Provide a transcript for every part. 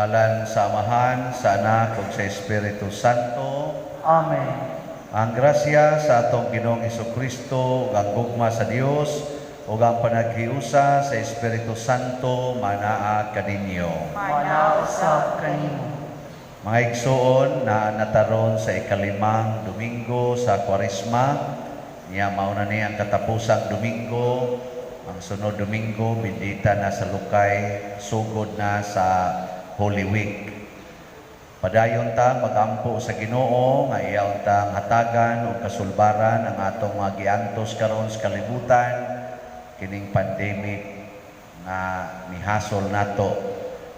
Sa ngalan sa Amahan, sa Anak ug sa Espiritu Santo. Amen. Ang grasya sa atong Ginoong Kristo ug ang gugma sa Dios ug ang panaghiusa sa Espiritu Santo manaa kaninyo. Manaa usab kanimo. Mga igsoon, naa na ta ron sa ikalimang Domingo sa Kwaresma. Niya mao na ni ang katapusang Domingo. Ang sunod Domingo, bendita na sa lukay, sugod na sa Holy Week. Padayon ta magampo sa Ginoo nga iya untang hatagan og kasulbaran ang atong mga giantos karon sa kalibutan kining pandemic nga mihasol nato.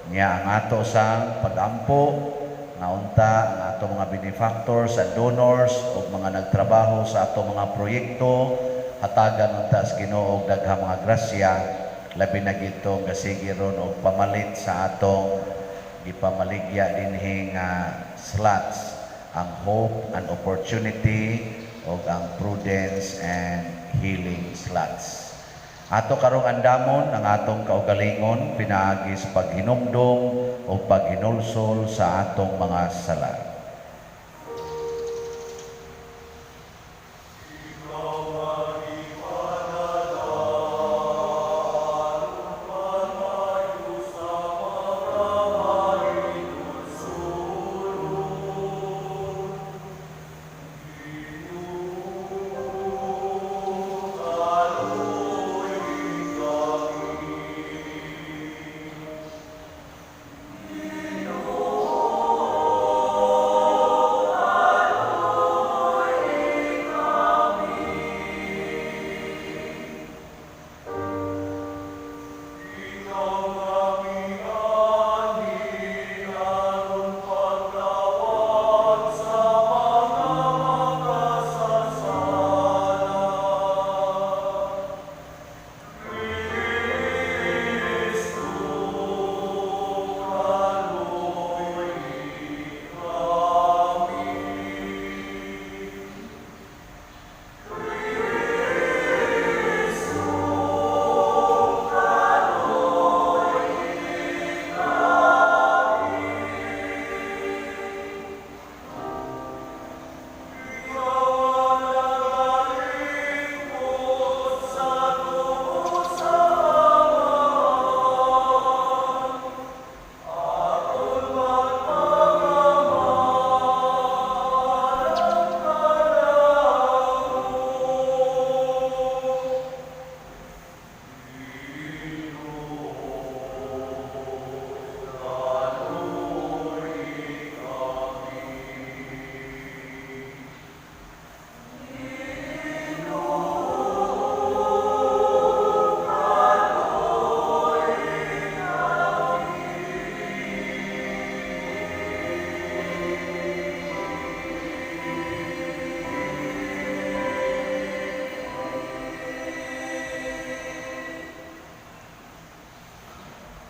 Niya ang ato sang pagampo nga unta ang atong mga benefactors and donors ug mga nagtrabaho sa atong mga proyekto hatagan unta sa Ginoo og daghang mga grasya, labi na gito gasigi ron og pamalit sa atong gipamaligya dinhi nga slots, ang hope and opportunity ug ang prudence and healing slots. Ato karong andamon ang atong kaugalingon pinaagi sa paghinumdom o paghinulsol sa atong mga sala.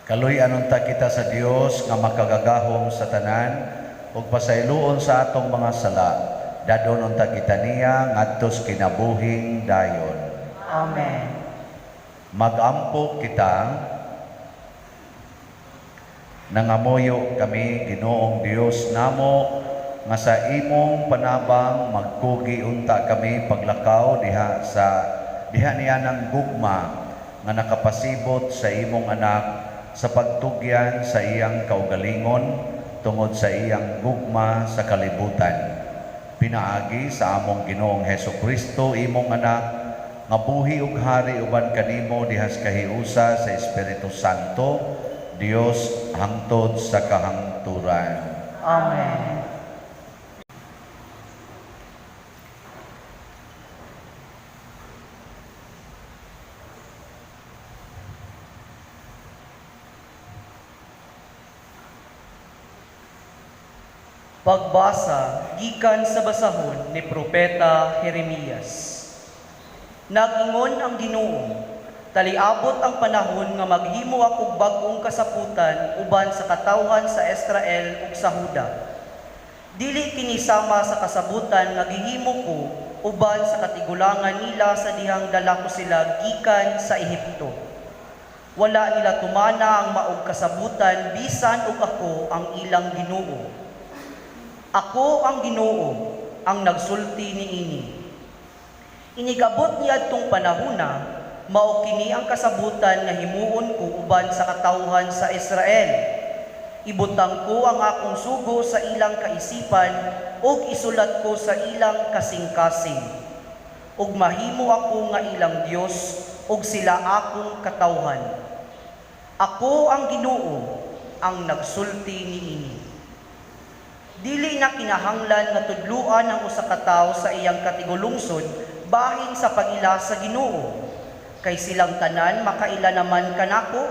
Kaluy-an unta kita sa Dios nga makagagahom sa tanan ug pasayloon sa atong mga sala. Dadon unta kita niya ngadto sa kinabuhing dayon. Amen. Magampo kita. Nangamuyo kami, Ginoong Dios namo, nga sa imong panabang magkugi unta kami paglakaw diha niya ng gugma nga nakapasibot sa imong anak sa pagtugyan sa iyang kaugalingon tungod sa iyang gugma sa kalibutan. Pinaagi sa among Ginoong Heso Kristo, imong anak, nga buhi ug hari uban kanimo diha sa kahiusa sa Espiritu Santo, Dios hangtod sa kahangturan. Amen. Pagbasa gikan sa basahon ni Propeta Jeremias. Nag-ingon ang Ginoo, taliabot ang panahon nga maghimo ako bag-ong kasaputan uban sa katawhan sa Israel ug sa Huda. Dili kini sama sa kasabutan nga gihimo ko uban sa katigulangan nila sa dihang dala ko sila gikan sa Ehipto. Wala nila tumana ang maog kasabutan bisan og ako ang ilang Ginoo. Ako ang Ginoo ang nagsulti niini. Inigabot niadtong panahona, mao kini ang kasabutan nga himuon ko uban sa katawhan sa Israel. Ibutang ko ang akong sugo sa ilang kaisipan ug isulat ko sa ilang kasing-kasing. Ug mahimo ako nga ilang Dios ug sila akong katawhan. Ako ang Ginoo ang nagsulti niini. Dili na kinahanglan nga tudluan ang usa ka tawo sa iyang katigulungsod bahin sa pag-ila sa Ginoo. Kay silang tanan makaila naman kanako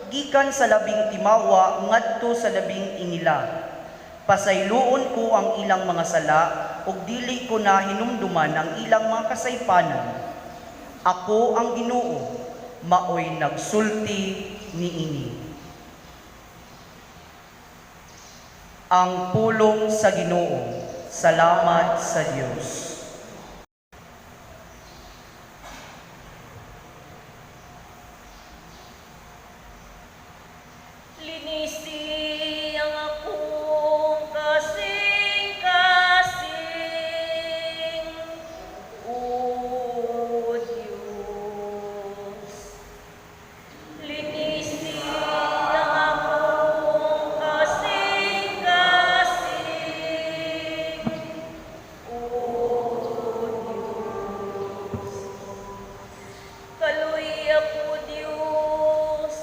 gikan sa labing timawa ngadto sa labing inila. Pasayloon ko ang ilang mga sala ug dili ko na hinumduman ang ilang mga kasaypanan. Ako ang Ginoo, maoy nagsulti niini. Ang pulong sa Ginoo. Salamat sa Dios. Linisi ang akong kasing-kasing, O Diyos. Linisi ang akong kasing-kasing, O Diyos. Kaluy ako, Diyos,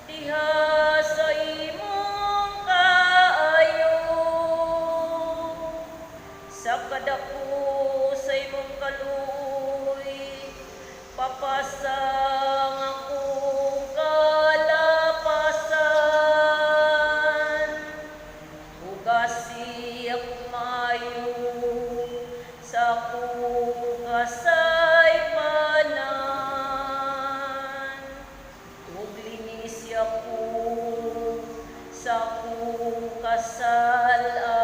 diha sa imong kaayo. Sa kadako sa imong kaluoy, papasang akong kalapasan. Hugasi akong maayo sa akong kasaypanan. Ug linisi ako sa akong kasalanan.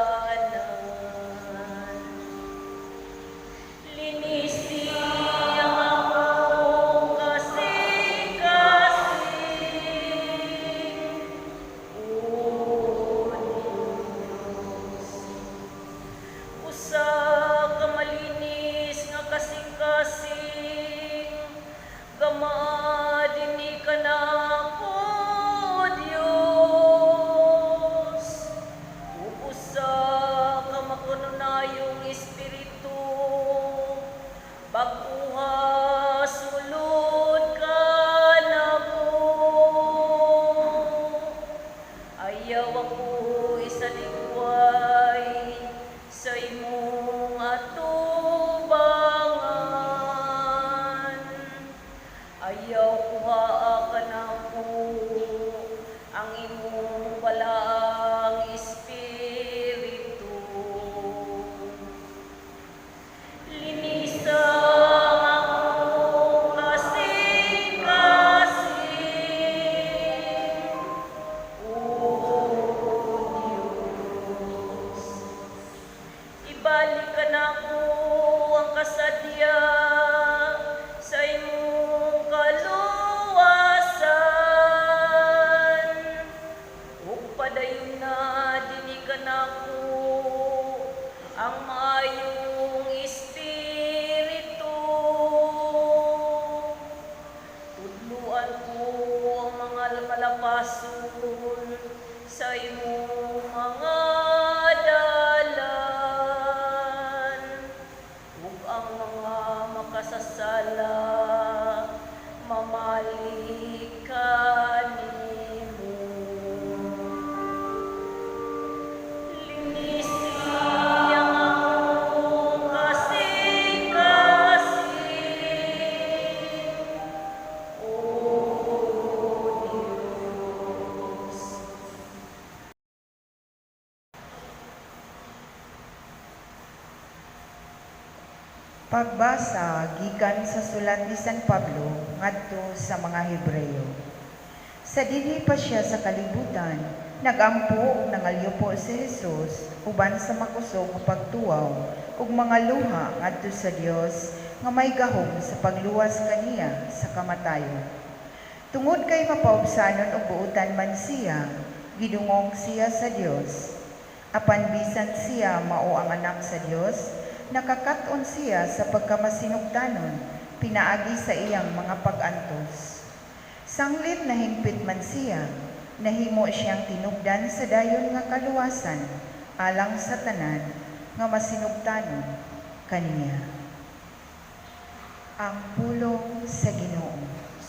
Linisi ang akong kasing-kasing, O Diyos. Usa ka malinis nga kasing-kasing, gamaa dinhi kanako, Diyos. Ug usa ka makanunayong espiritu, bag-uha sulod kanako. Ayaw ako isalikway sa imong atubangan. Ayaw kuhaa kanako ang imong balaang espiritu. Linisa ang akong kasing-kasing, O Diyos. Ibalik kanako ang kasadya sa imong kaluwasan. Ug padayon na dinhi kanako ang maayong espiritu. Tudluan ko ang mga malapason sa imong mga dalan. Ug ang mga makasasala mamalik kanimo. Linisi ang akong kasing-kasing, O Diyos. Pagbasa gikan sa sulat ni San Pablo ngadto sa mga Hebreyo. Sa dinhi pa siya sa kalibutan, nagampo ug nangalyupo si Jesus uban sa makusog nga pagtuaw ug mga luha ngadto sa Dios nga may gahom sa pagluwas kaniya sa kamatayon. Tungod kay mapaubsanon ug buutan man siya, gidungog siya sa Dios. Apan bisan siya mao ang anak sa Dios, nakakat-on siya sa pagkamasinugtanon pinaagi sa iyang mga pag-antos. Sanglit nahingpit man siya, nahimo siyang tinubdan sa dayon nga kaluwasan alang sa tanan nga masinugtanon kaniya. Ang pulong sa Ginoo.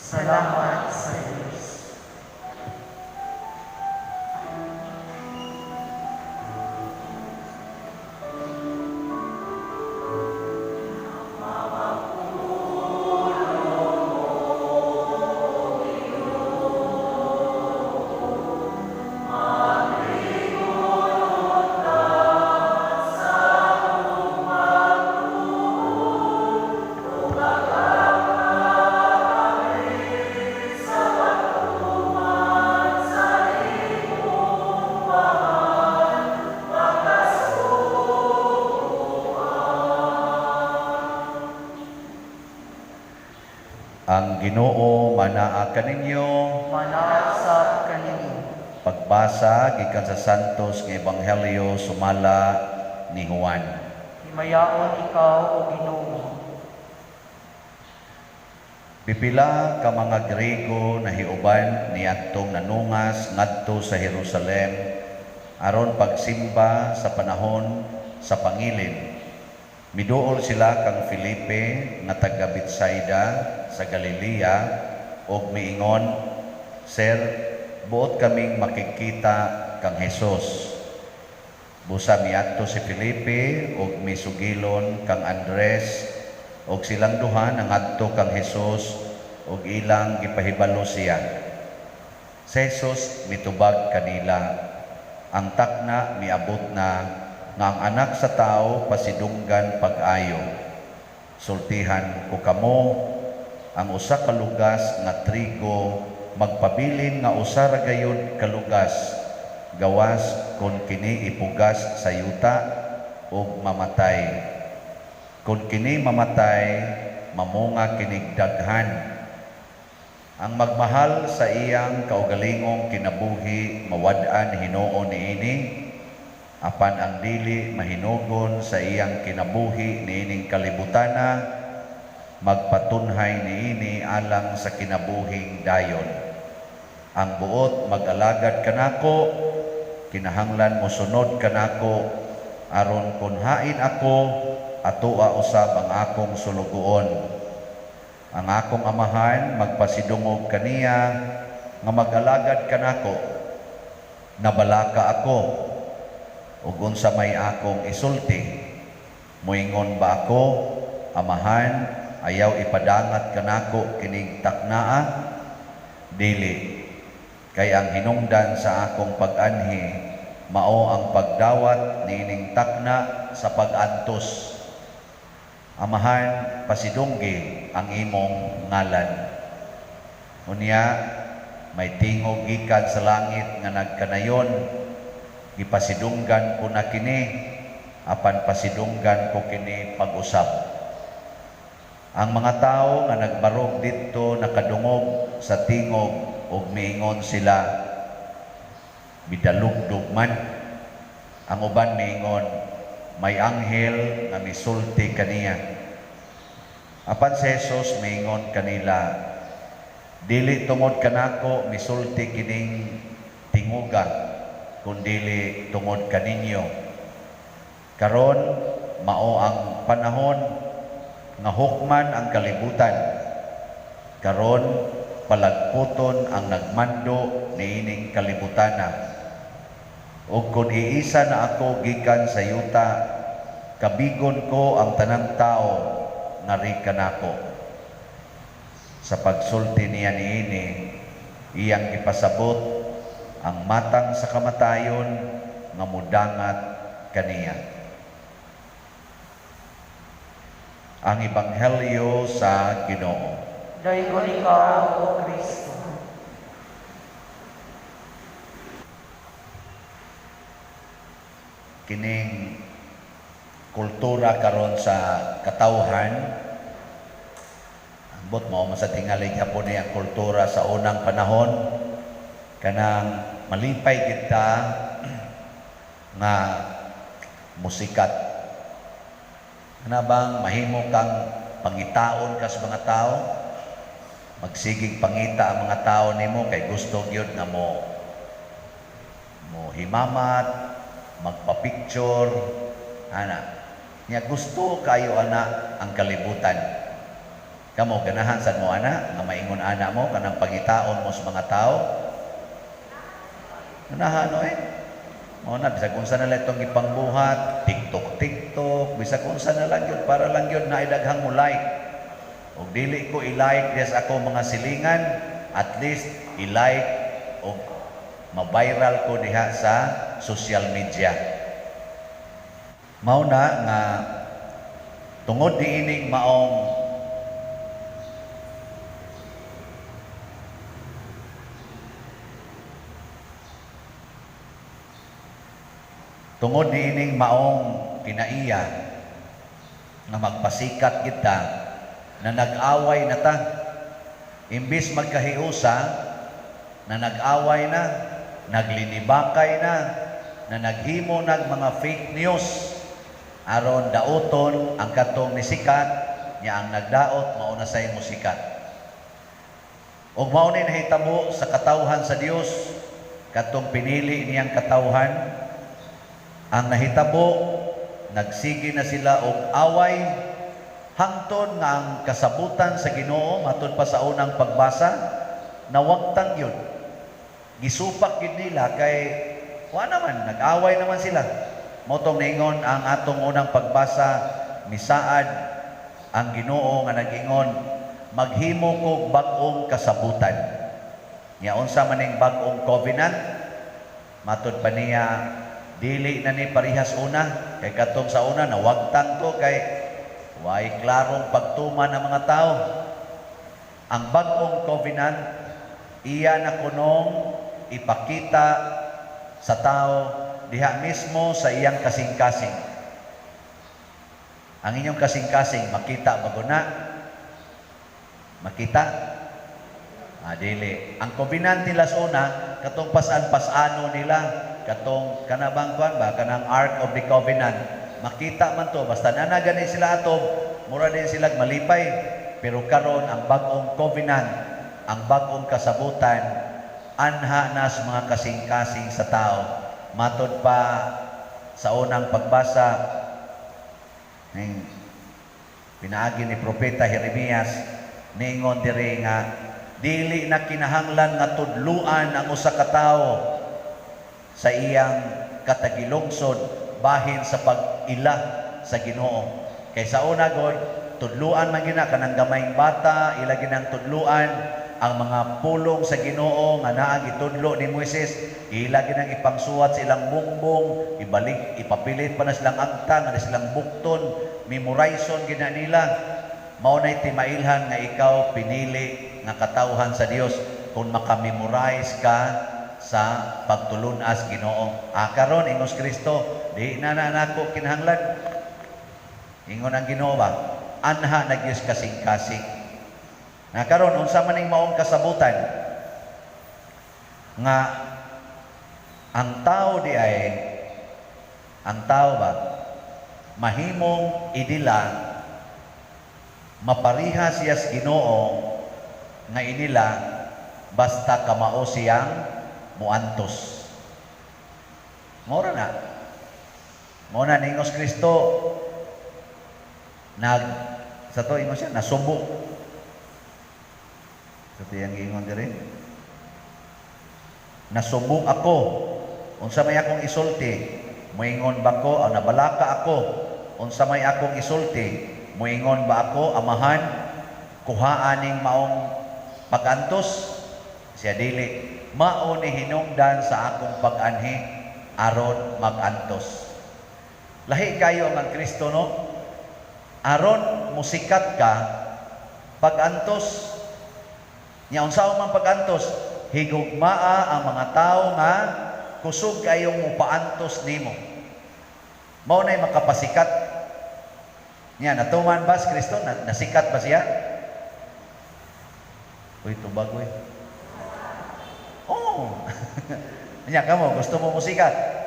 Salamat sa Dios. Ang Ginoo manaa kaninyo. Manaasap kaninyo. Pagbasa gikan sa Santos nga Ebanghelyo sumala ni Juan. Himayaon ikaw, O Ginoo. Pipila ka mga Grego nahiuban niadtong nanungas ngadto sa Jerusalem aron pagsimba sa panahon sa pangilin. Miduol sila kang Felipe nga taga Betsaida sa Galilea ug miingon, "Sir, buot kaming makikita kang Hesus." Busa miadto si Felipe ug misugilon kang Andres ug silang duha nangadto kang Hesus ug ilang gipahibalo siya. Si Jesus mitubag kanila, ang takna miabot na nga ang anak sa tao pasidunggan pag-ayo. Sultihan ko kamo, ang usa ka lugas nga trigo magpabilin nga usa ra gayud ka lugas, gawas kon kini ipugas sa yuta ug mamatay. Kon kini mamatay, mamunga kinig daghan. Ang magmahal sa iyang kaugalingong kinabuhi mawad-an hinuon niini, apan ang dili mahinugon sa iyang kinabuhi niining kalibutana, magpatunhay niini alang sa kinabuhing dayon. Ang buot mag-alagad kanako, kinahanglan mosunod kanako, aron kun hain ako, atoa usab ang akong sulugoon. Ang akong amahan magpasidungog kaniya nga mag-alagad kanako. Nabalaka ako ug unsa may akong isulti. Moingon ba ako, Amahan, ayaw ipadangat kanako kining taknaa? Dili, kay ang hinungdan sa akong pag-anhi mao ang pagdawat niining takna sa pag-antos. Amahan, pasidunggi ang imong ngalan. Unya, may tingog gikan sa langit nga nagkanayon, gipasidunggan ko na kini, apan pasidunggan ko kini pag-usab. Ang mga tawo nga nagbarog didto nakadungog sa tingog ug miingon sila, midalugdog man. Ang uban miingon, may anghel nga misulti kaniya. Apan si Jesus miingon kanila, dili tungod kanako misulti kining tinguga, kundili tungod kaninyo. Karon mao ang panahon nga hukman ang kalibutan. Karon palagputon ang nagmando niining kalibutana. Ug kun iisa na ako gikan sa yuta, kabigon ko ang tanang tao ngari kanako. Sa pagsulti niya niini, iyang gipasabot ang matang sa kamatayon nga mudangat kaniya. Ang Ebanghelyo sa Ginoo. Daygon ikaw, O Kristo. Kining kultura karon sa katawhan, ang Bot mao man sa tingali gyapon ni ang kultura sa unang panahon, kanang malipay kita nga musikat. Kana bang mahimo kang pangitaon ka sa mga tao, magsigig pangita ang mga tao nimo kay gusto gyud nga mo mo himamat, magpa-picture, ana. Nya gusto kayo ana ang kalibutan. Kamo ganahan sad mo ana nga maingon ana mo kanang pangitaon mo sa mga tao. Ganahan no eh. Mao na bisag unsa na lang itong gipangbuhat, TikTok, TikTok, bisag unsa na lang yun para lang yun na daghang mo like. Og dili ko i-like des ako mga silingan, at least i-like og ma-viral ko diha sa social media. Mao na nga tungod niining maong tungod niining maong kinaiya nga magpasikat kita na nag-away na ta, imbis magkahiusa na nag-away na, naglinibakay na, na naghimo nag mga fake news aron dauton ang katong nisikat, nya ang nagdaot mao na say musikat. Ug mao ni nahitabo sa katawhan sa Dios, katong pinili niyang katawhan. Ang nahitabo, nagsige na sila og away hangtod nga ang kasabutan sa Ginoo, matud pa sa unang pagbasa, nawagtang yun. Gisupak gid nila kay wa naman, nag-away naman sila. Mao tong niingon ang atong unang pagbasa, misaad ang Ginoo nga nag-ingon, maghimo ko bag-ong kasabutan. Nya unsa man ning bag-ong covenant? Matud pa niya, dili na ni parihas una, kay katong sa una nawagtang to kay way klarong pagtuman ang mga tao. Ang bag-ong covenant iya na kunong ipakita sa tao diha mismo sa iyang kasing-kasing. Ang inyong kasing-kasing makita ba guna? Makita? Ah, dili. Ang covenant nila sa una, katong pasan-pasano nila, katong kanabang kuan ba, kanang Ark of the Covenant, makita man to, basta nana gani sila ato, mura din sila malipay. Pero karon ang bag-ong covenant, ang bag-ong kasabutan, anha na sa mga kasing-kasing sa tao. Matod pa sa unang pagbasa ning pinaagi ni Propeta Jeremias, niingon diri nga dili na kinahanglan nga tudluan ang usa ka tawo sa iyang katagilungsod bahin sa pag-ila sa Ginoo. Kay sa una god, tudluan man gina kanang gamayng bata, ila ginang tudluan ang mga pulong sa Ginoo nga naa gitudlo ni Moises, ila ginang ipangsuwat sa ilang bungbong, ibalik ipapilit pa na silang agta nga silang bukton, memorizon gina nila. Mao nay timailhan nga ikaw pinili nga katawhan sa Dios kung makamemorize ka sa pagtulunas Ginoo. Ah, karon ingos Kristo, di na na nako kinahanglan. Ingon ang Ginoo ba? Anha na gyud kasing-kasing. Na karon unsa man ning maong kasabutan nga ang tao di ay ang tao ba mahimong idila, mapariha siya sa Ginoo nga inila basta kamao siyang muantos. Mora na. Mao na ningos Kristo nag sa to ingon siya nasubo. Sa to iyang giingon diri. Nasubo ako. Unsa may akong isulti? Moingon ba ko o nabalaka ako? Unsa may akong isulti? Moingon ba ako, Amahan, kuhaan ning maong pag-antos? Siya dili. Mao ni hinungdan sa akong pag-anhi aron mag-antos. Lahi kayo ang Kristo, no? Aron musikat ka pag-antos. Nya unsa man pag-antos? Higugmaa ang mga tawo nga kusog kayong mupaantos nimo. Mao nay makapasikat. Nya natuman ba si Kristo? Nasikat ba siya? Uy, tubag, uy. Oh. Nya kamo, gusto mo musikat?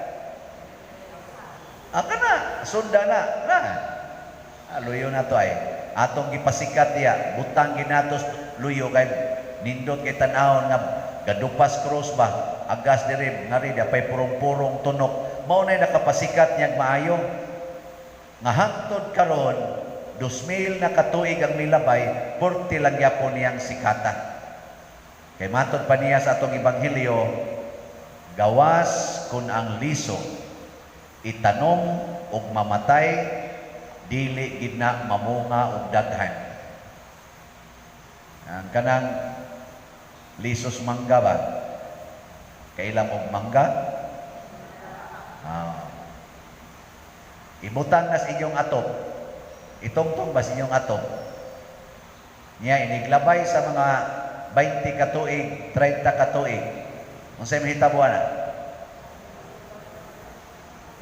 Ah, kana, sunda na. Na. Ah, luyo na to ay. Atong gipasikat diya, butang ginatos luyo kay nindot kay tan-awon nga gadupas cross ba, agas diri ngari di pay purong-purong tunok. Mao nay nakapasikat niyang maayo. Nga hangtod karon 2000 na katuig ang milabay, 40 lang gyapon niyang sikata. Kay matod pa niya sa atong ebanghelyo, gawas kun ang liso itanom ug mamatay, dili gid na mamunga og daghan. Ang kanang lisos mangga ba? Kailan og mangga? Ah. Ibutang na sa inyong atop. Itungtong ba sa inyong atop? Niya iniglabay sa mga 20 katuig, 30 katuig. Unsay mahitabo ana?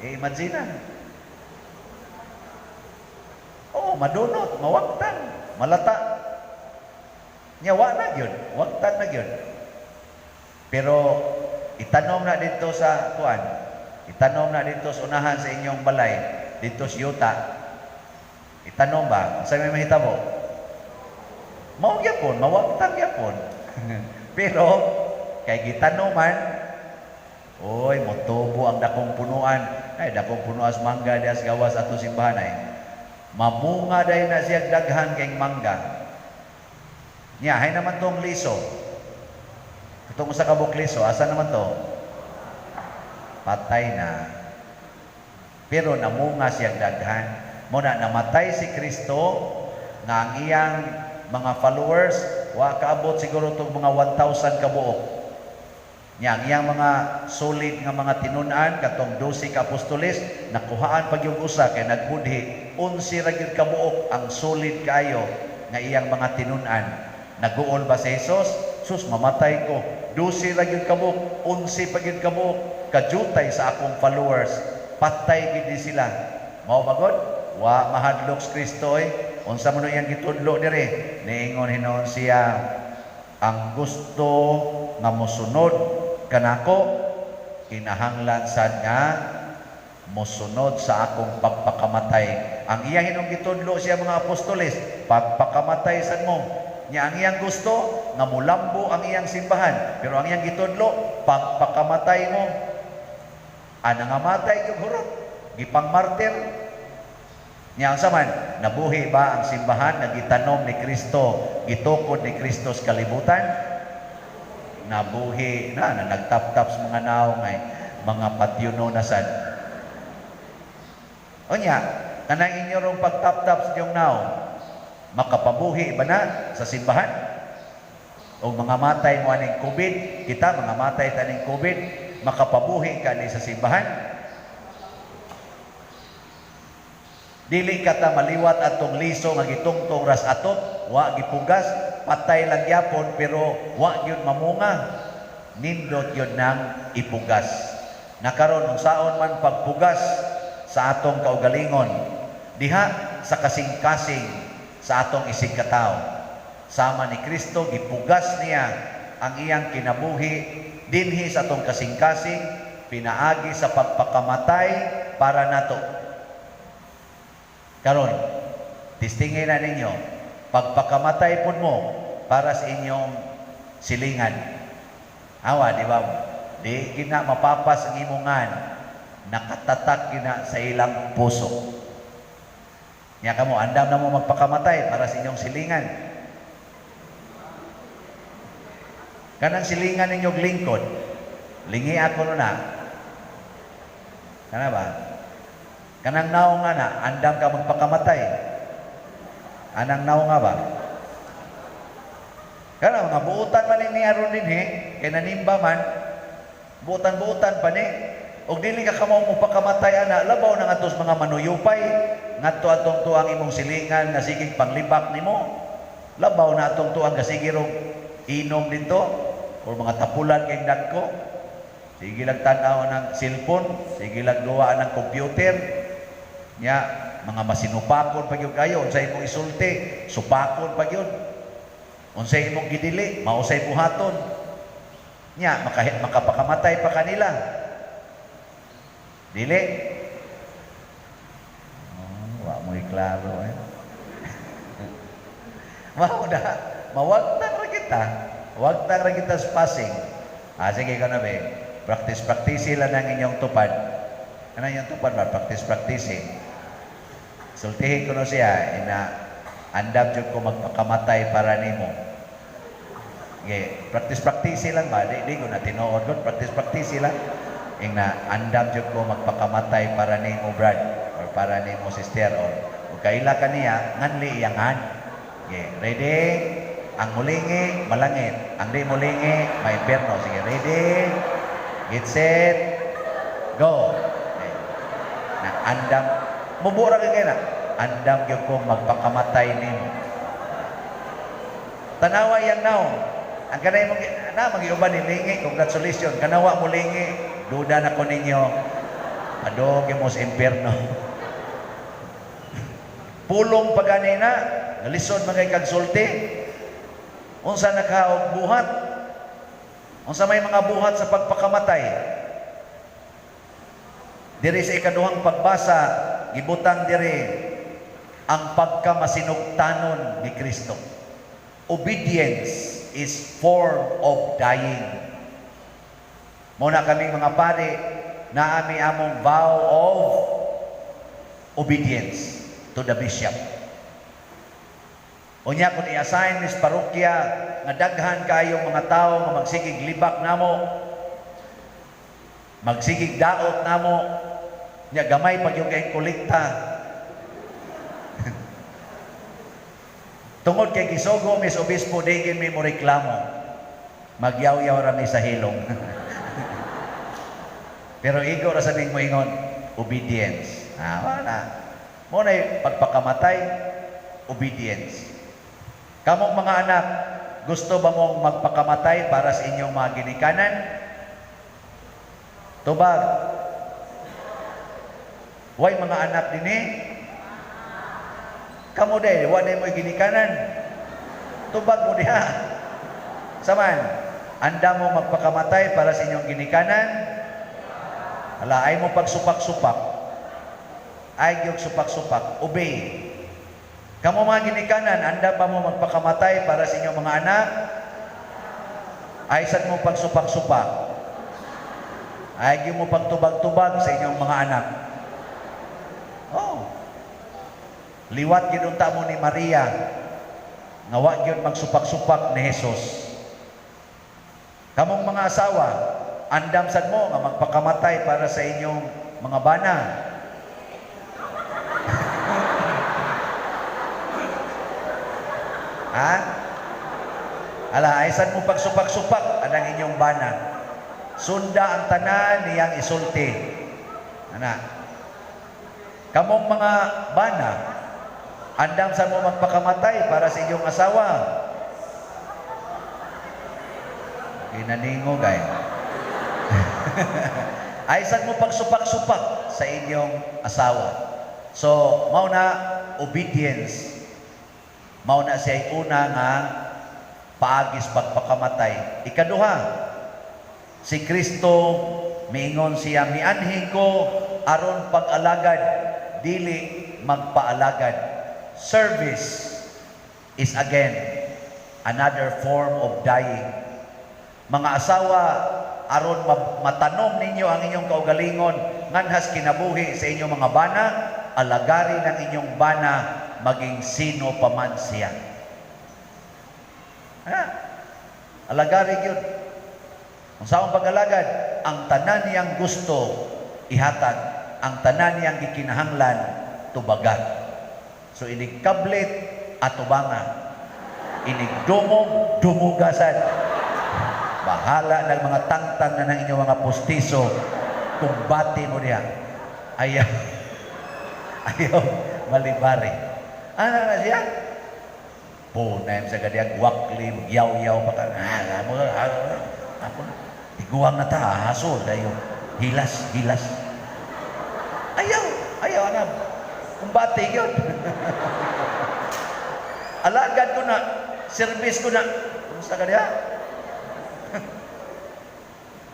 Eh, imagine na. Oo, madunot, mawagtan, malata. Nya wa na gyud, wagtan na gyud. Pero itanom na dito sa kuan, itanom na dito sa unahan sa inyong balay, dito sa yuta. Itanom ba? Sa may mahitabo? Mao gyapon, mawagtan gyapon. Pero kay gitanoman, oy, motubo ang dakong punuan. Ay, dakong punuan sa mangga diha sa gawas ato simbahan ay. Mamunga dahil na siya daghan kay mangga. Nya, hay naman tong liso. Itong usa ka buok liso, asa naman to? Patay na. Pero namunga siya daghan. Muna namatay si Kristo nga ang iyang mga followers wa kaabot siguro tong mga 1,000 ka buok. Nya ang iyang mga solid nga mga tinun-an katong 12 ka apostoles nakuhaan pag yung usa kay nagbudhi, 11 ra gyud ka buok ang solid kaayo nga iyang mga tinun-an. Naguol ba si Jesus? Sus, mamatay ko. 12 ra gyud ka buok, 11 pa gyud ka buok kajutay sa akong followers. Patay gid ni sila. Mao ba god? Wa mahadlok si Kristo oy. Unsa man iyang gitudlo diri? Niingon hinuon siya, ang gusto nga mosunod kanako kinahanglan sad nga mosunod sa akong pagpakamatay. Ang iyang hinong gitudlo siya mga apostoles, pagpakamatay sad mo. Nya ang iyang gusto nga mulambo ang iyang simbahan, pero ang iyang gitudlo, pagpakamatay mo. Ana nga matay yung hurot, gipangmartir. Nya ang saman, nabuhi ba ang simbahan nga gitanom ni Kristo, gitukod ni Kristo sa kalibutan? Nabuhi na, na nagtap-tap sa mga naong ay mga patyuno na sad. Unya, kanang inyo rong pagtap-tap sa inyong naong, makapabuhi ba na sa simbahan? O mga matay mo aning COVID, kita mga matay taning COVID, makapabuhi ka ni sa simbahan? Dili ka ta maliwat atong liso nga gitungtong ras atop, wa gipugas, patay lang gyapon pero wa gyud mamunga. Nindot gyud nang ipugas. Nakaron unsaon man pagpugas sa atong kaugalingon diha sa kasing-kasing sa atong isig katawo. Sama ni Kristo gipugas niya ang iyang kinabuhi dinhi sa atong kasing-kasing pinaagi sa pagpakamatay para nato. Karon, testingin na ninyo, pagpakamatay pud mo para sa inyong silingan. Awa, di ba? Di gina mapapas ang imongan, nakatatak gina sa ilang puso. Nya kamo, andam na mo magpakamatay para sa inyong silingan. Kanang silingan ninyong lingkod, lingi ako no na. Kana ba? Kanang naong nga na, andam ka magpakamatay. Anang naong nga ba? Kana mga buutan man ni aron dinhi, kay nanimba man, buutan-buutan pa ni. Og dili ka kamaw mo pakamatay ana, labaw na ngadto sa mga manuyupay, ngadto atong tuang imong silingan nga sigig panglibak nimo. Labaw na atong tuang gasige rog inom dito or mga tapulan kay dagko. Sige lang tan-aw ng cellphone, sige lang duwa ng computer. Nya mga masinupakon pa gyud kayo, unsay imong isulti, supakon pa gyud. Unsay imong gidili, mao say buhaton. Nya makapakamatay pa kanila. Dili. Oh, wa mo'y klaro eh. Mao na, mawagtang ra kita. Wagtang ra kita sa passing. Ah, sige ka na be. Practice, practice lang ang inyong tupad. Ano yung tupad ba? Practice, practice. Sultihin ko no siya, ina, andam jud ko magpakamatay para nimo. Okay, practice practice lang ba? Di ko na tinuod ko, practice practice lang. Ing na andam jud ko magpakamatay para nimo, brad, or para nimo, sister, or ug kaila ka niya nganli iyangan. Okay, ready? Ang mulingi malangit, ang di mulingi maimpyerno. Sige, ready? Get set. Go. Okay. Na andam mubura kay na. Andam gyud ko magpakamatay nimo. Tanawa yang naong. Ang kanay mong na magiuban ni lingi, congratulations. Kanawa mo lingi, duda na ko ninyo. Adog mo sa impyerno. Pulong pa ganina, nalisod mga kagsulti. Unsa na ka og buhat? Unsa may mga buhat sa pagpakamatay? Diri sa ikaduhang pagbasa, gibutang diri ang pagkamasinugtanon ni Kristo. Obedience is form of dying. Muna kaming mga pari, naami among vow of obedience to the bishop. Unya kung i-assign mis parokya nga daghan kayong mga tao nga magsigig libak namo, magsigig daot namo, nya gamay pag yung kay kolekta. Tungod kay gisugo mis obispo, digin mi mo reklamo. Magyaw-yaw ra mi sa hilong. Pero igo ra sa mo ingon, obedience. Ah, wala. Mo na pagpakamatay, obedience. Kamong mga anak, gusto ba mong magpakamatay para sa inyong mga ginikanan? Tubag. Way mga anak dinhi? Kamo day, wa day mo'y ginikanan. Tubag mo diha. Saman, anda mo magpakamatay para sa inyong ginikanan? Ala, ay mo pagsupak-supak. Ay gyud supak-supak. Obey. Kamo mga ginikanan, anda ba mo magpakamatay para sa inyong mga anak? Ay sad mo pagsupak-supak. Ay gyud mo pagtubag-tubag sa inyong mga anak. Oh. Liwat gyud unta mo ni Maria nga wa gyud magsupak-supak ni Jesus. Kamong mga asawa, andam sad mo nga magpakamatay para sa inyong mga bana. Ha? Ala, ay sad mo pagsupak-supak anang inyong bana. Sunda ang tanan niyang isulti. Ana. Kamong mga bana, andam sa mo magpakamatay para sa inyong asawa. Ginaningo gay. Ay sad mo pagsupak-supak sa inyong asawa. So, mao na obedience. Mao na siya una nga paagis pagpakamatay. Ikaduha, si Kristo miingon siya, mianhi ko aron pag-alagad, dili magpaalagad. Service is again another form of dying. Mga asawa, aron matanom ninyo ang inyong kaugalingon nganhas kinabuhi sa inyong mga bana, alagari ng inyong bana maging sino pa man siya. Ha? Alagari gyud. Ang saong pag-alagad, ang tanan niyang gusto ihatag, ang tanan niyang gikinahanglan tubaga. So inig kablit atubanga, inig dumog dumugasan. Bahala ng mga tangtang na ng inyong mga postiso, kumbati mo niya. Ayaw, ayaw malibari. Ano na siya? Punay sa gadiyag, wakli, yaw-yaw pa ka. Ah, mo, ah, ako, tiguang na ta, aso, dayo. Hilas, hilas. Ayaw, ayaw, ano. Kumbati yun. Alagad ko na, Service ko na. Kumusta ka diha?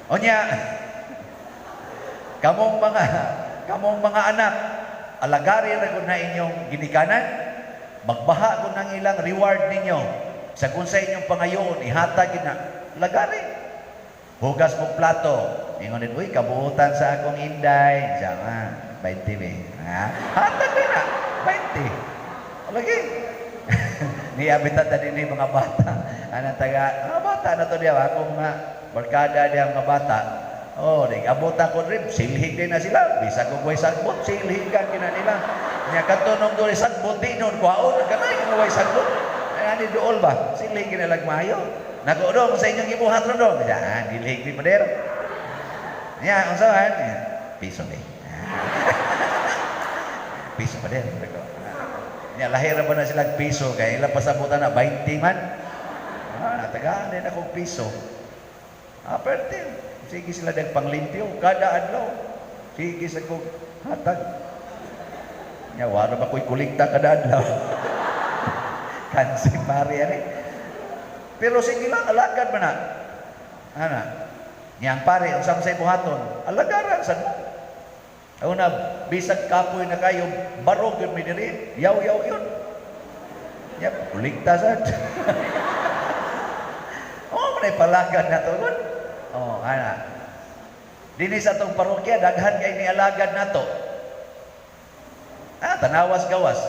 Onya, kamong mga anak, alagari ra gud na inyong ginikanan, magbaha gud ng ilang reward ninyo. Sa kung sa inyong pangayoon, ihatag gid na. Alagari. Hugas mo plato. Ingon din, "Uy, kabuutan sa akong inday." Siya nga, 20 be. Ha? Hatag din na, 20. Lagi. Niabitan na din mga bata. Anang taga, mga bata na to diya, akong mga barkada diya mga bata. Oh, di abot ako rin, silhig din na sila. Bisag og way sagbot, silhig ka kina nila. Nya kadto nung diri sagbot di nun, kuhaon kanay nga way sagbot. Ay ani duol ba? Silhig kina maayo. Nako dong sa inyong gibuhat ron dong. Ya, dilhig di pader. Nya, unsa man? Piso ni. Piso pa din. Nya lahir ba na silang piso kay ilang pasabutan na 20 man. Ah, natagaan din akong piso. Ah, pwede. Sige sila dag panglimpyo kada adlaw. Sige sa kog hatag. Nya wala ba ko'y kolekta kada adlaw. Kansi pare ani. Pero sige lang, alagad man na. Ana. Nya ang pare unsa man say buhaton? Alagaran sad mo. Una, bisag kapoy na kayo, barog yun mi diri, yaw-yaw yun. Nya, kolekta sad. Oh, manay palagad na to. Oh, ana. Dinhi sa atong parokya, daghan kay nialagad nato. Ah, tanawas gawas.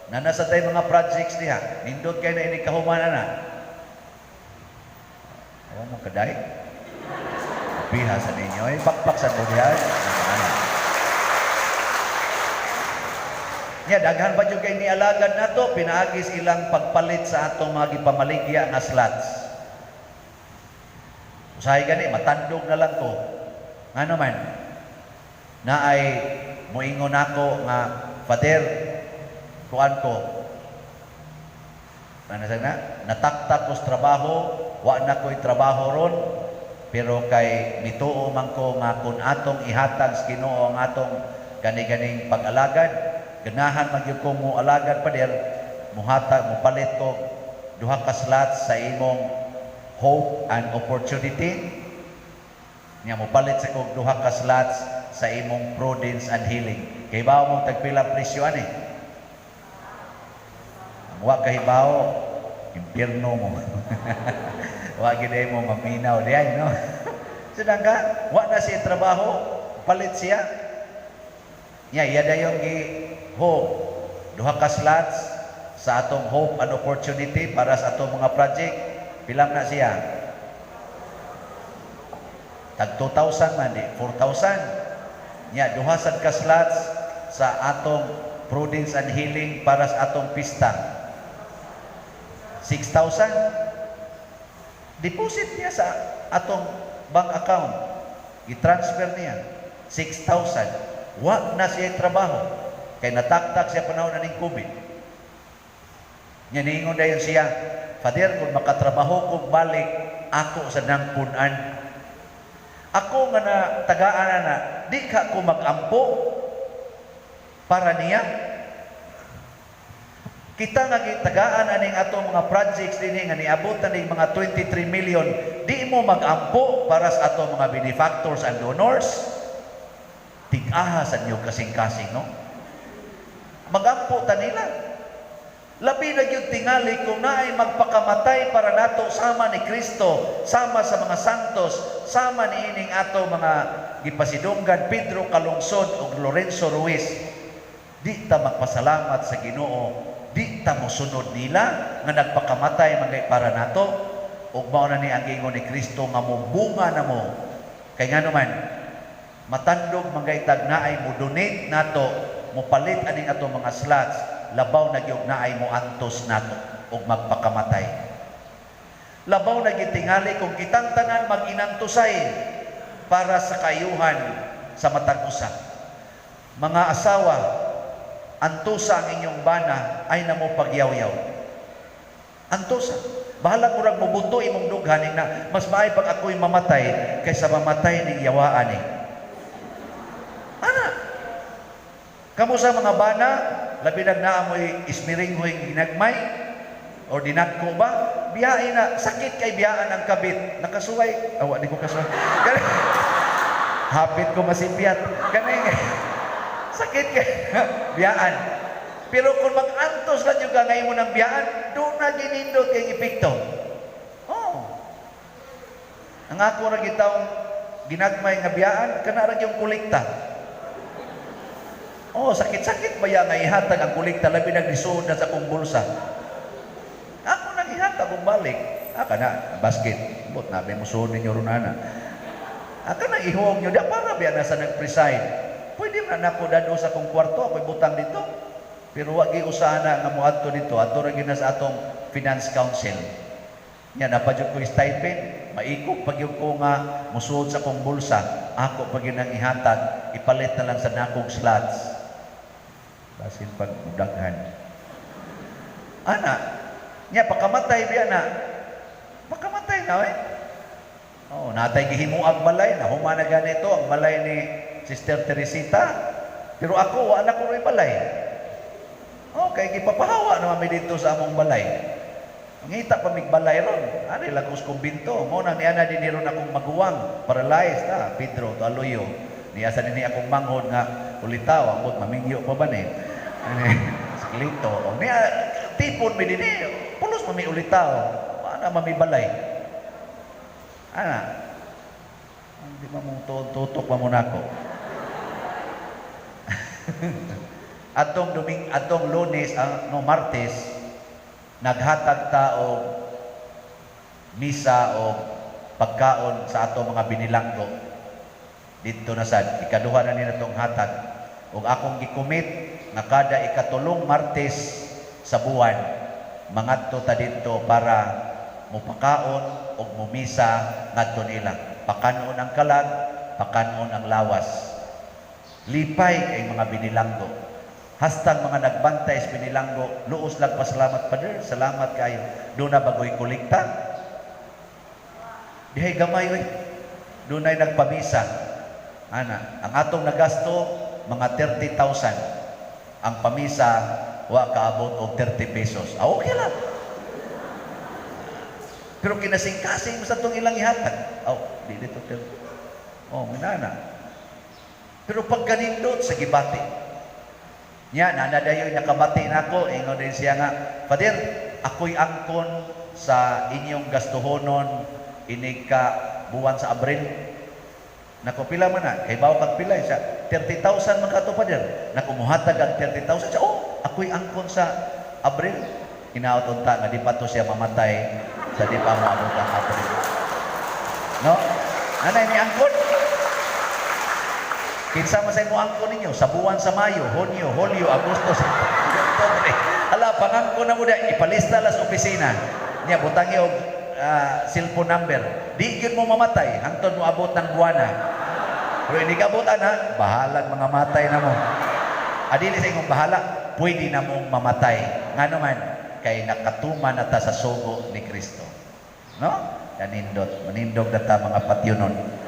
Na nasa tay mga projects diha. Nindot kay na ini kahumanan na. Awa mo kaday. Piha sa ninyo, eh. Pakpak sa mo diha. Ana. Nya daghan pa jud kay nialagad nato pinaagis ilang pagpalit sa atong mga gipamaligya nga slots. Usahay gani matandog na lang ko. Ngano man na ay moingon ako nga, "Father, kuan ko." Ano sa na? "Nataktak ko sa trabaho, wa na ko'y trabaho ron, pero kay mituo man ko nga kung atong ihatag sa Ginoo ang atong gani-ganing pag-alagad, ganahan man gyud ko mo alagad, Pader, muhatag mopalit ko duha ka slots sa imong hope and opportunity." Nya mopalit sa kog duha ka slots sa imong prudence and healing. Kay bawo mo tagpila presyo ani? Ang wa kahibaw, impyerno mo. Wa gid mo maminaw diay, no? Sedangkan wa na siya trabaho, palit siya. Nya iya dayon gi hope duha ka slots sa atong hope and opportunity para sa atong mga project. Pilam na siya? Tag 2,000 man di 4,000. Nya duha sad ka slots sa atong prudence and healing para sa atong pista. 6,000. Deposit niya sa atong bank account. I-transfer niya. 6,000. Wa na siya trabaho. Kay nataktak siya panahon na ning COVID. Nya niingon dayon siya, "Father, kung makatrabaho kog balik, ako sa nang punan. Ako nga na tagaan na na, di ka ko magampo para niya." Kita nga gitagaan aning atong mga projects dinhi nga niabot na ning mga 23 million, di mo magampo para sa atong mga benefactors and donors? Tig-aha sa inyo kasing-kasing, no? Magampo ta nila. Labi na gyud tingali kung naay magpakamatay para nato sama ni Kristo, sama sa mga santos, sama ni ining ato mga gipasidunggan Pedro Calungsod ug Lorenzo Ruiz. Di ta magpasalamat sa Ginoo, di ta mosunod nila nga nagpakamatay man para nato? Ug mao na ni ang giingon ni Kristo nga mobunga na mo. Kay ngano man, matandog man tag naay mo donate nato, mopalit aning ato mga slots, labaw na gyud naay mo antos nato ug magpakamatay. Labaw na gitingali kung kitang tanan mag-inantusay para sa kaayuhan sa matag usa. Mga asawa, antusa ang inyong bana, ay na mo pagyawyaw. Antusa. Bahala murag mobuto imong dughan na mas maay pag ako'y mamatay kaysa mamatay ning yawaan ni. Ana. Kamo sa mga bana, labi nag naa mo'y ismiringhoy ginagmay, Or dinagko ba? Biyahe na, sakit kay biyaan ang kabit. Nakasuway. Awa, di ko kasuway. Gani, hapit ko masipyat. Gani, sakit kay biyaan. Pero kung mag-antos lang yung ka ngayon mo ng biyaan, doon na ginindot kay epekto. Oh. Ang ako ra gitawng ginagmay nga biyaan, kana ra yung kolekta. Oh, sakit-sakit ba ya nga ihatag ang kolekta labi naglisuod na sa akong bulsa. Ako nang ihatag kung balik. Ah, kana basket. But nabi mo suod ninyo ron ana. Ah, kana ihong nyo, di para biya na sa nag-preside. Pwede man nako dado sa akong kwarto, ako'y butang dito. Pero wag usana nga moadto dito, adto ra gyud na sa atong finance council. Nya napa jud ko stipend, maikog pag gyud ko nga musuod sa akong bulsa, ako pag yun ang ihatag, ipalit na lang sa nakong slots. Basin pag daghan. Ana, nya pakamatay biya na. Pakamatay na eh. Oh, natay gihimuag balay na human na ganito ang balay ni Sister Teresita. Pero ako wala ko rin balay. Okay, gipapahawa naman mi dito sa among balay. Ngita pa mig balay ron. Ani lang ko sa kumbinto. Mo nang niana din ron akong maguwang paralyzed na Pedro to Aloyo. Niya sa dinhi akong manghod nga ulitaw ambot mamingyo pa ba ni. Siklito. O niya tipon mi dinhi. Pulos mami ulitaw. Ana mami balay. Ana. Hindi ba mo tutok pa mo nako. Atong duming atong Lunes ang no Martes naghatag ta og misa o pagkaon sa ato mga binilanggo. Dito na sad ikaduha na nila tong hatag ug akong gikomit nga kada ikatulong Martes sa buwan mangadto ta didto para mupakaon og mumisa ngadto nila. Pakanon ang kalag, pakanon ang lawas. Lipay kay mga binilanggo. Hastang mga nagbantay sa binilanggo, luos lang pasalamat, Father, salamat kayo. Doon na bagoy kolekta. Dihay gamay oy. Doon ay nagpamisa. Ana, ang atong nagasto mga 30,000. Ang pamisa wa kaabot og 30 pesos. Ah, okay lang. Pero kinasing-kasing mo sa itong ilang ihatag. Oh, di dito. Oh, minana. Pero pag ganindot sa gibati, nya, nanadayoy nakabati nako, ingon din siya nga, "Father, ako'y angkon sa inyong gastuhonon inig ka buwan sa Abril." Nako, pila man na? Kay bawo kag pila siya. 30,000 man kato, Father. Nako, muhatag ang 30,000 siya. "Oh, ako'y angkon sa Abril." Hinaot unta nga di pa to siya mamatay sa di pa moabot ang Abril. No? Nanay ni angkon. Kinsa man sa imo angkon ninyo sa buwan sa Mayo, Hunyo, Hulyo, Agosto, September, Oktubre. Ala, pangangkon na mo da, ipalista la sa opisina. Nya butangi og cellphone number. Di gyud mo mamatay hangtod mo abot ng buwana. Pero hindi ka abot ana, bahalag mga matay na mo. Adili sa imong bahala, pwede na mong mamatay. Ngano man, kay nakatuman na ta sa sugo ni Kristo. No? Kanindot, manindog na ta mga patyonon.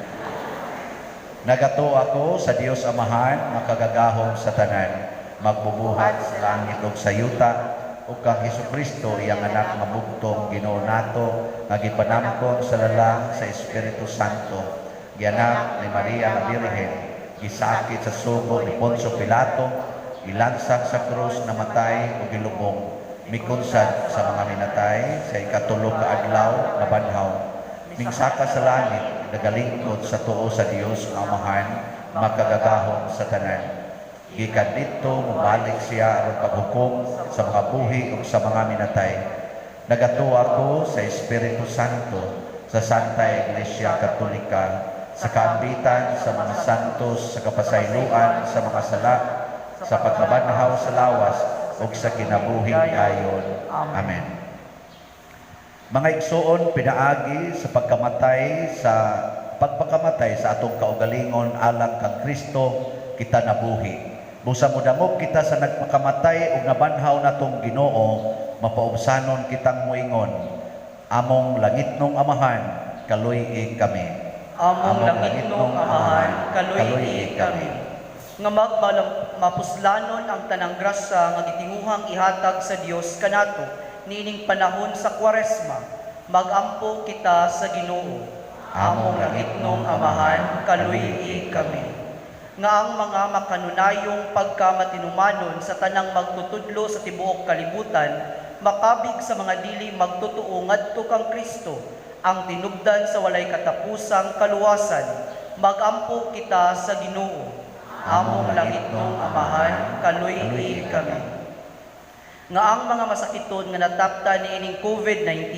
Nagatuo ako sa Dios Amahan, makagagahom sa tanan, magbubuhat sa langit ug sa yuta, ug kang Hesukristo, iyang anak nga bugtong Ginoo nato, nga gipanamkon sa lalang sa Espiritu Santo, gianak ni Maria nga Birhen, gisakit sa sugo ni Poncio Pilato, gilansang sa krus, namatay ug gilubong, mikunsad sa mga minatay, sa ikatulo ka adlaw nabanhaw, mingsaka sa langit, nagalingkod sa tuo sa Dios nga Amahan, makagagahom sa tanan. Gikan didto mobalik siya aron paghukom sa mga buhi ug sa mga minatay. Nagatuo ako sa Espiritu Santo, sa Santa Iglesia Katolika, sa kaambitan sa mga santos, sa kapasayloan sa mga sala, sa pagkabanhaw sa lawas ug sa kinabuhing dayon. Amen. Mga igsuon, pinaagi sa pagkamatay sa pagpakamatay sa atong kaugalingon alang kang Kristo, kita nabuhi. Busa modangop kita sa nagpakamatay ug nabanhaw natong Ginoo, mapaubsanon kitang moingon, "Among langitnong Amahan, kaluy-i kami." Among langitnong Amahan, kaluy-i kami. Nga magmalam mapuslanon ang tanang grasya nga gitinguhang ihatag sa Dios kanato. Niining panahon sa Kwaresma, magampo kita sa Ginoo. Among langitnong Amahan, kaluy-i kami. Nga ang mga makanunayong pagkamatinumanon sa tanang magtutudlo sa tibuok kalibutan, makabig sa mga dili magtotoo ngadto kang Kristo, ang tinubdan sa walay katapusang kaluwasan. Magampo kita sa Ginoo. Among langitnong Amahan, kaluy-i kami. Nga ang mga masakiton nga natapta niining COVID-19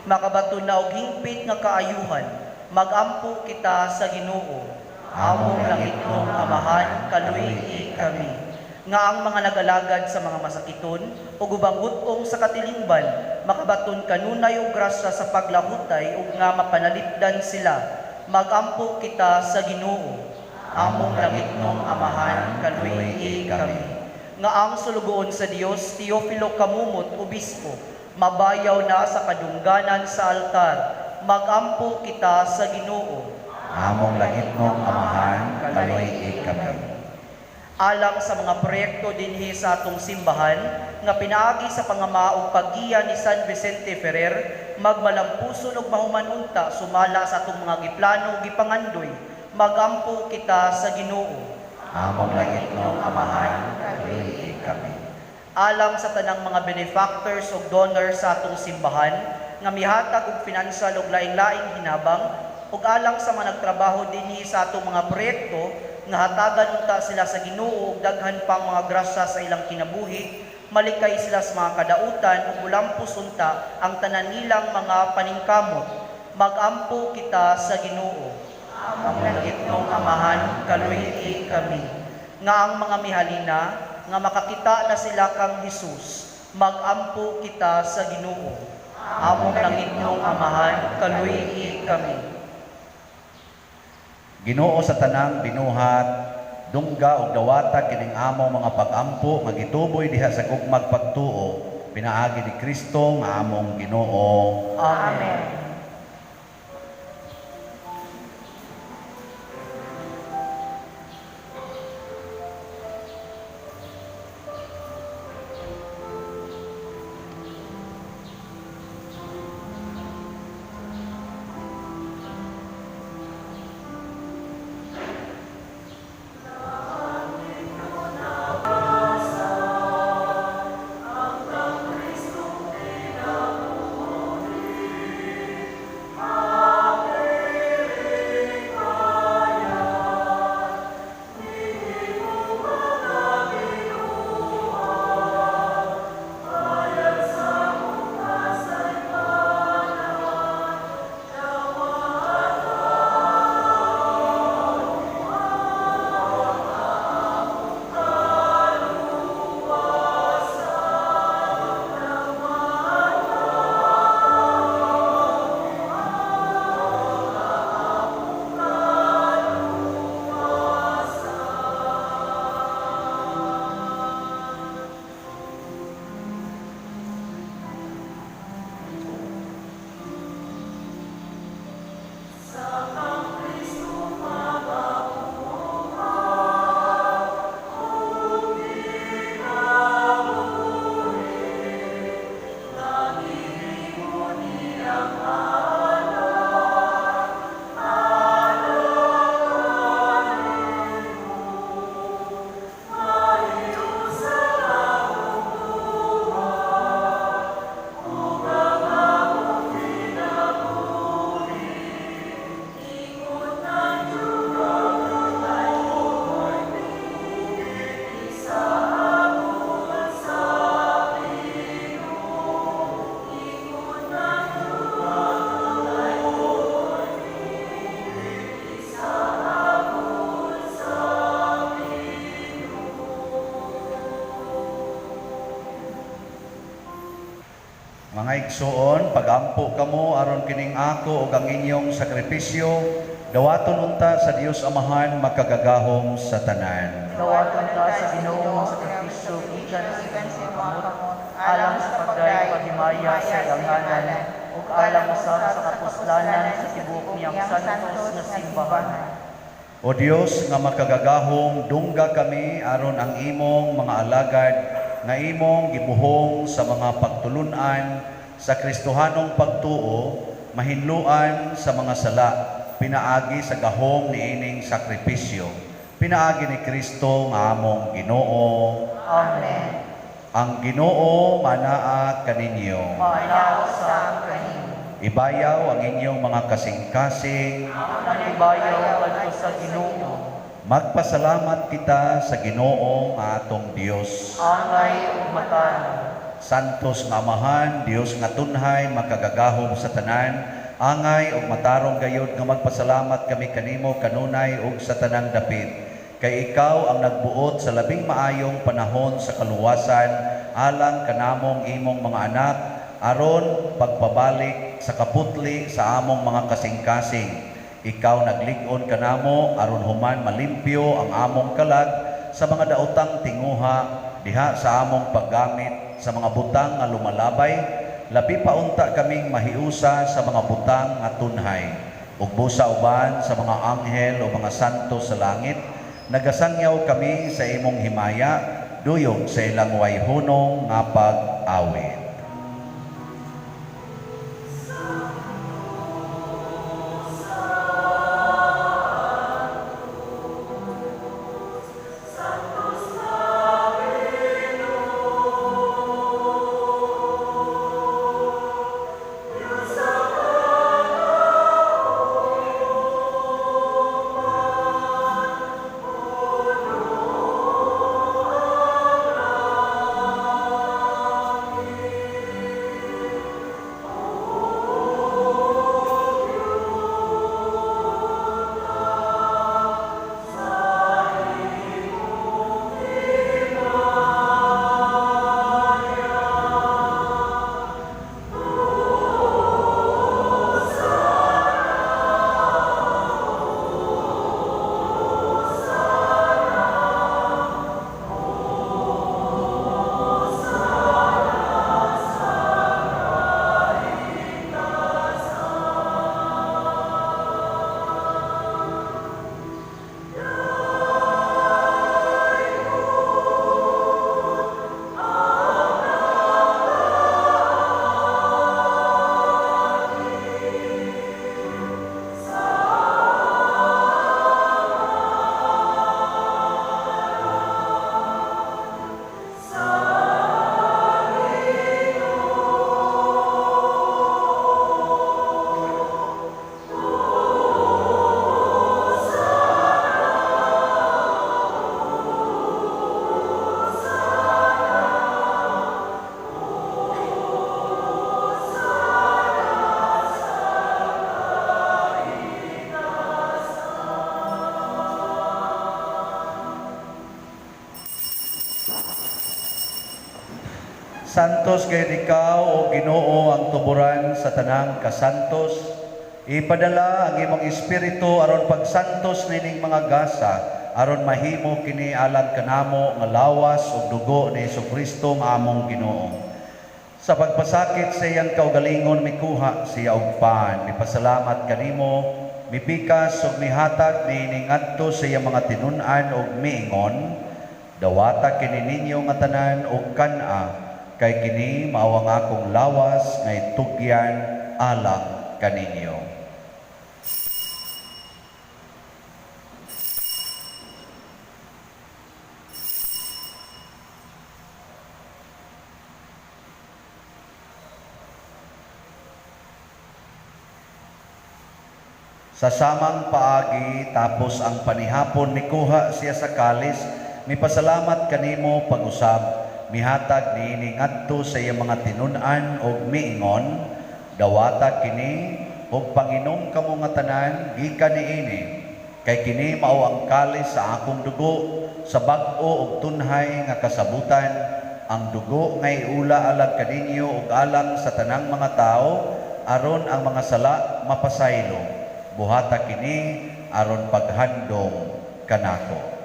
makabaton na og hingpit nga kaayuhan. Magampo kita sa Ginoo. Among langitnong Amahan, kaluy-i kami. Nga ang mga nagalagad sa mga masakiton ug ubang hut-ong sa katilingban makabaton kanunay og grasya sa paglahutay ug nga mapanalipdan sila. Magampo kita sa Ginoo. Among langitnong Amahan, kaluy-i kami. Nga ang sulugoon sa Dios, Teofilo Kamumot, Obispo, mabayaw na sa kadungganan sa altar. Magampo kita sa Ginoo. Among langitnong Amahan, kaluy-i kami. Alang sa mga proyekto dinhi sa atong simbahan nga pinaagi sa pangama ug paggiya ni San Vicente Ferrer, magmalampuson ug mahuman unta sumala sa atong mga giplano ug gipangandoy. Magampo kita sa Ginoo. Among langitnong Amahan, kaluy-i kami. Alang sa tanang mga benefactors ug donors sa atong simbahan nga mihatag og financial ug laing-laing hinabang, ug alang sa mga nagtrabaho dinhi sa atong mga proyekto nga hatagan unta sila sa Ginoo og daghan pang mga grasya sa ilang kinabuhi, malikay sila sa mga kadautan ug mulampos unta ang tanan nilang mga paningkamot. Magampo kita sa Ginoo. Among langitnong Amahan, kaluy-i kami. Nga ang mga mihalina, nga makakita na sila kang Hesus, magampo kita sa Ginoo. Among langitnong Amahan, kaluy-i kami. Ginoo sa tanang binuhat, dungga og dawata kining among mga pagampo nga gituboy diha sa gugmag pagtuo, pinaagi ni Kristo nga among Ginoo. Amen. Mga igsuon, pagampo kamo aron kining ako ug ang inyong sakripisyo dawaton unta sa Dios Amahan makagagahom sa tanan. Dawaton ta sa Ginoo ang sakripisyo gikan sa imong kamot, alang sa pagday paghimaya sa iyang ngalan ug alang usab sa kapuslanan sa tibuok niyang santos nga simbahan. O Dios nga makagagahom, dungga kami aron ang imong mga alagad nga imong gibuhong sa mga pagtulunan sa Kristohanong pagtuo, mahinluan sa mga sala, pinaagi sa gahom niining sakripisyo. Pinaagi ni Kristo nga among Ginoo. Amen. Ang Ginoo manaa kaninyo. Maanao sa kanimo. Ibayaw ang inyong mga kasing-kasing. Ibayaw ngadto sa Ginoo. Magpasalamat kita sa Ginoo nga atong Dios. Angay ug matarong. Santos nga Amahan, Dios nga tunhay, makagagahom sa tanan, angay ug matarong gayod nga magpasalamat kami kanimo kanunay ug sa tanang dapit. Kay ikaw ang nagbuot sa labing maayong panahon sa kaluwasan alang kanamong imong mga anak aron pagpabalik sa kaputli sa among mga kasing-kasing. Ikaw naglig-on kanamo aron human malimpyo ang among kalag sa mga daotang tinguha diha sa among paggamit sa mga butang nga lumalabay, labi pa unta kaming mahiusa sa mga butang nga tunhay. Ug busa uban sa mga anghel o mga santo sa langit, nagasangyaw kami sa imong himaya, duyog sa ilang wayhunong nga pag-awit. Santos gayud ikaw o Ginoo ang tuburan sa tanang kasantos. Ipadala ang imong espiritu aron pagsantos nining mga gasa, aron mahimo kini alang kanamo nga lawas ug dugo ni Hesukristo nga among Ginoo. Sa pagpasakit sa iyang kaugalingon mikuha siya og pan, mipasalamat kanimo, mipikas ug mihatag niini ngadto sa iyang mga tinun-an ug miingon, dawata kini ninyo nga tanan og kan-a, kay kini mao ang akong lawas nga itugyan alang kaninyo. Sa samang paagi, tapos ang panihapon, mikuha siya sa kalis, mipasalamat kanimo pag-usab, mihatag niini ngadto sa iyang mga tinun-an og miingon, dawata kini og panginom kamo nga tanan gikan niini, kay kini mao ang kalis sa akong dugo sa bag-o og tunhay nga kasabutan, ang dugo nga iula alang kaninyo ug alang sa tanang mga tawo aron ang mga sala mapasaylo. Buhata kini aron paghandom kanako.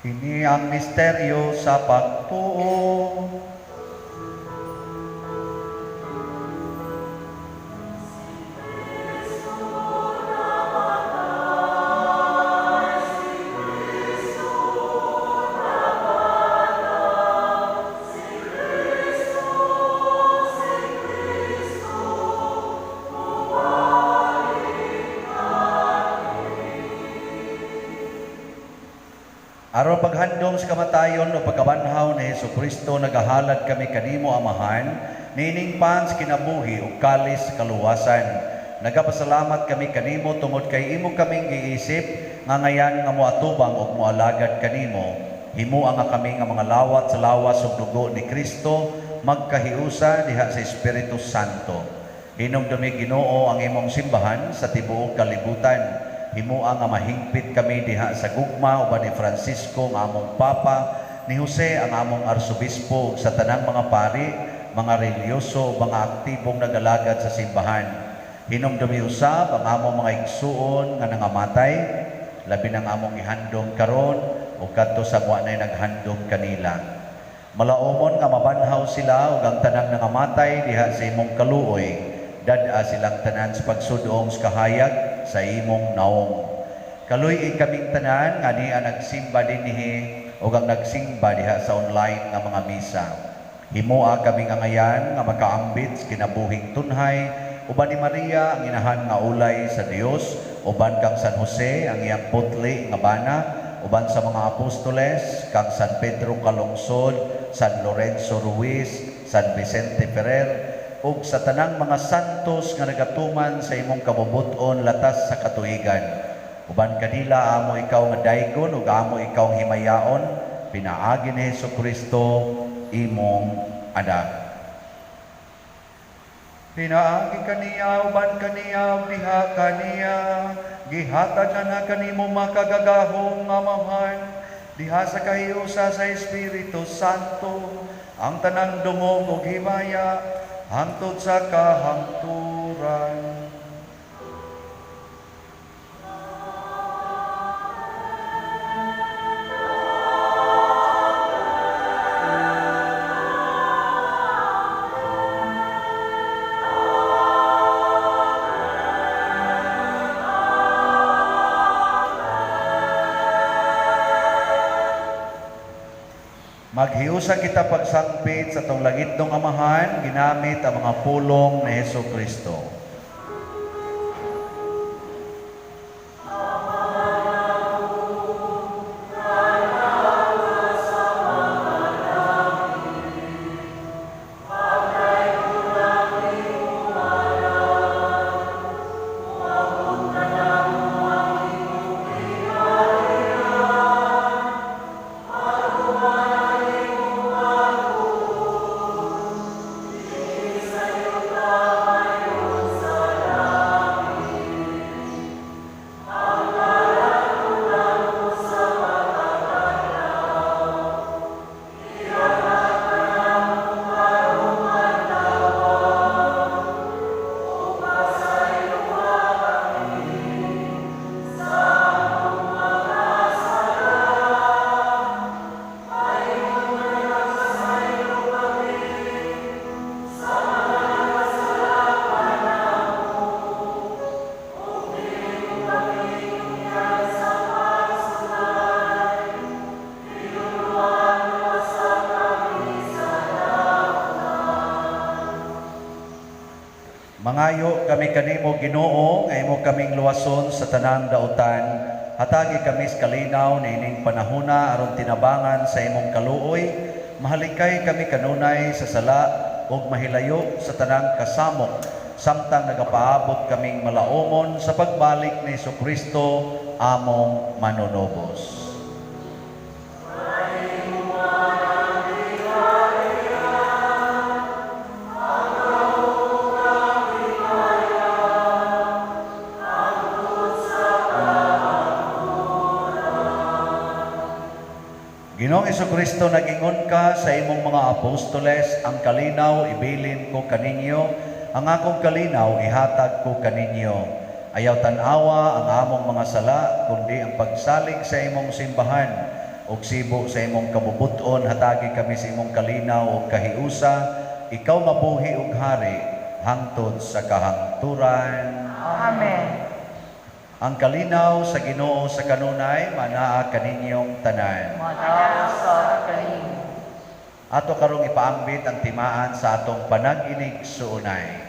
Kini ang misteryo sa pagtuo. Aron paghandom sa kamatayon o pagkabanhaw ni Hesus Kristo, nagahalad kami kanimo, Amahan, niining pan sa kinabuhi ug kalis sa kaluwasan. Nagapasalamat kami kanimo tungod kay imo kaming giisip nga ngayan nga moatubang ug moalagad kanimo. Himoa nga kami nga mga lawat sa lawas ug dugo ni Kristo magkahiusa diha sa Espiritu Santo. Hinumdumi, Ginoo, ang imong simbahan sa tibuok kalibutan. Himoa nga mahingpit kami diha sa gugma uban ni Francisco nga among Papa, ni Jose ang among Arsobispo ug sa tanang mga pari, mga relihiyoso ug mga aktibong nagalagad sa simbahan. Hinumdumi usab ang among mga igsuon nga nangamatay, labi nang among ihandom karon ug kadto sa wa nay naghandom kanila. Malaomon nga mabanhaw sila ug ang tanang nangamatay diha sa imong kaluoy. Dad-a silang tanan sa pagsudong sa kahayag sa imong naong. Kaluy-i kaming tanan nga diha nagsimba dinhi ug ang nagsimba diha sa online nga mga misa. Himoa kaming angayan nga makaambit sa kinabuhing tunhay uban ni Maria ang inahan nga ulay sa Dios, uban kang San Jose ang iyang putli nga bana, uban sa mga apostoles kang San Pedro Calungsod, San Lorenzo Ruiz, San Vicente Ferrer ug sa tanang mga santos nga nagatuman sa imong kabubut-on latas sa katuigan. Uban kanila amo ikaw nga daygon ug amo ikaw ang himayaon pinaagi ni Hesus Kristo imong anak. Pinaagi kaniya, uban kaniya, ug diha kaniya, gihatag na na kanimo makagagahom nga Amahan, diha sa kahiusa sa Espiritu Santo, ang tanang dungog ug himaya, hangtod sa kahangturan. Maghiusa kita pagsangpit sa atong langitnong Amahan, ginamit ang mga pulong ni Hesus Kristo. Mangayo kami kanimo, Ginoo, nga imo kaming luwason sa tanang dautan. Hatagi kami sa kalinaw niining panahona aron tinabangan sa imong kaluoy. Mahalikay kami kanunay sa sala ug mahilayo sa tanang kasamok samtang nagapaabot kaming malaomon sa pagbalik ni Kristo among manunubos. Ginoong Kristo, nagingon ka sa imong mga apostoles, "Ang kalinaw ibilin ko kaninyo, ang akong kalinaw ihatag ko kaninyo." Ayaw tan-awa ang among mga sala, kundi ang pagsalig sa imong simbahan. Ug sibo sa imong kabubuton, hatagi kami sa imong kalinaw ug kahiusa. Ikaw mabuhi ug hari hangtod sa kahangturan. Amen. Ang kalinaw sa Ginoo sa kanunay manaa kaninyong tanan. Manaa sa kanimo. Ato karong ipaambit ang timaan sa atong panag-inig suunay.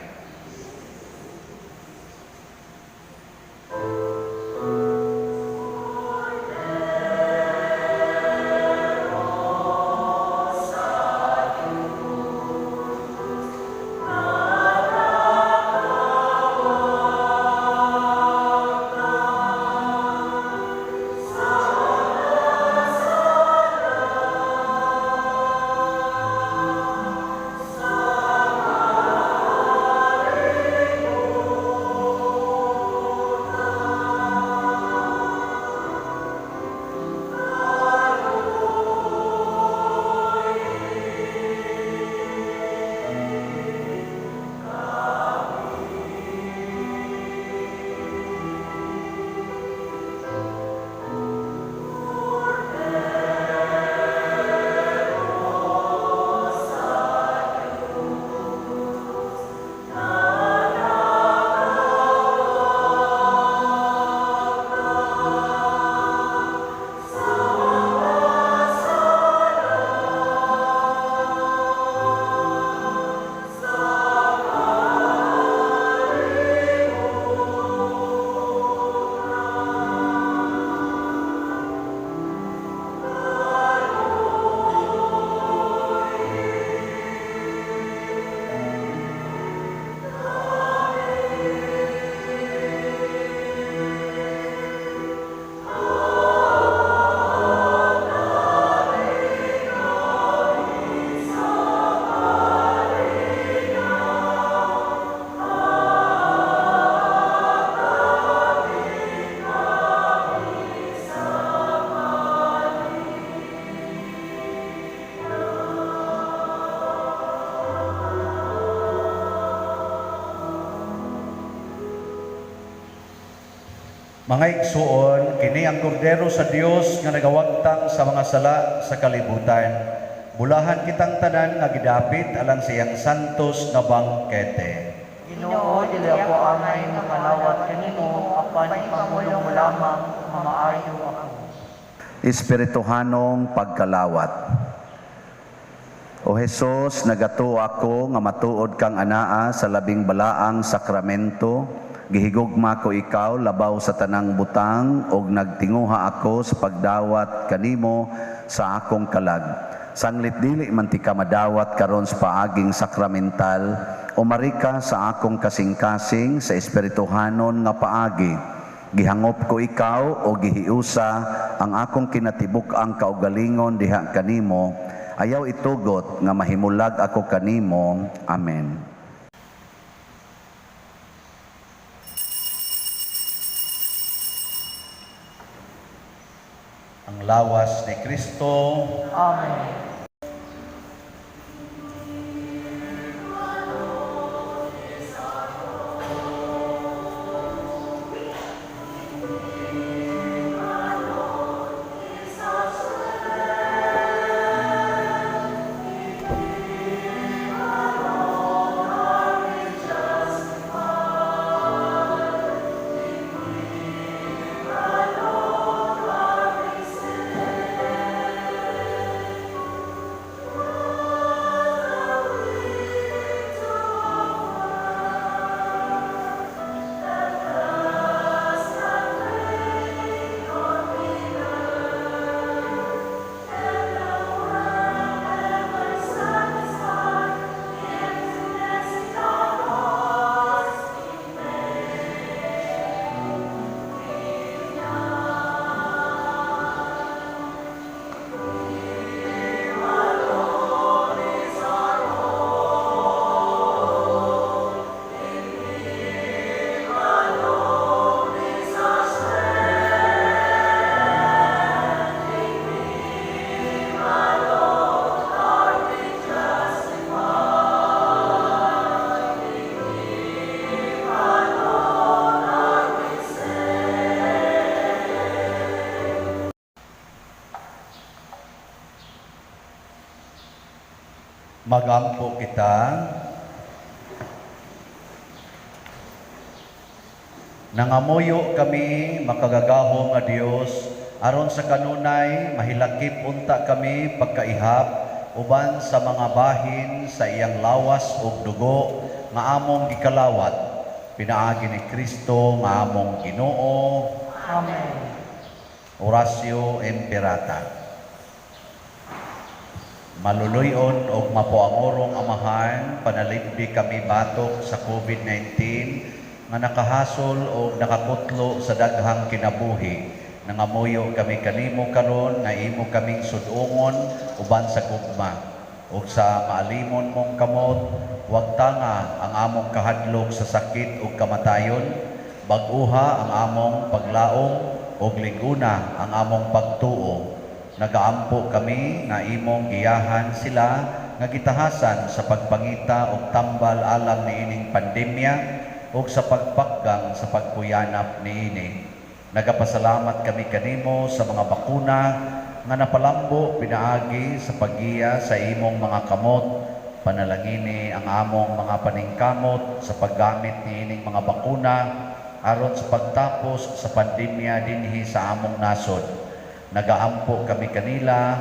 Mga igsuon, kini ang kordero sa Dios nga nagawagtang sa mga sala sa kalibutan. Bulahan kitang tanan nga gidapit alang sa iyang santos nga bangkete. Ginoo, dili ako angay nga kalawat kanimo, apan ipamulong mo lamang nga maayo ako. Espirituhanong pagkalawat. O Hesus, nagatuo ako nga matuod kang anaa sa labing balaang sakramento. Gihigugma ko ikaw labaw sa tanang butang ug nagtinguha ako sa pagdawat kanimo sa akong kalag. Sanglit dili man ti ka madawat karon sa paaging sakramental, umari ka sa akong kasing-kasing sa espirituhanon nga paagi. Gihangop ko ikaw o gihiusa ang akong kinatibuk-ang kaugalingon diha kanimo. Ayaw itugot nga mahimulag ako kanimo. Amen. Ang lawas ni Kristo. Amen. Magampo kita. Nangamuyo kami, makagagahom nga Dios, aron sa kanunay mahilakip unta kami pagkaihap uban sa mga bahin sa iyang lawas ug dugo nga among gikalawat pinaagi ni Kristo nga among Ginoo. Amen. Oratio Imperata. Maluluyon og mapuangorong Amahan, panalipdi kami batok sa COVID-19 nga nakahasol og nakakutlo sa daghang kinabuhi. Nangamuyo kami kanimo karon nga imo kaming sud-ungon uban sa gugma ug sa maalimon mong kamot, wagtanga ang among kahadlok sa sakit ug kamatayon, bag-uha ang among paglaom ug lig-una ang among pagtuo. Nagaampo kami nga imong giyahan sila nga gitahasan sa pagpangita og tambal alang niining pandemya ug sa pagpakgang sa pagkuyanap niini. Nagapasalamat kami kanimo sa mga bakuna nga napalambo pinaagi sa paggiya sa imong mga kamot. Panalangini ang among mga paningkamot sa paggamit niining mga bakuna aron sa pagtapos sa pandemya dinhi sa among nasod. Nagaampo kami kanila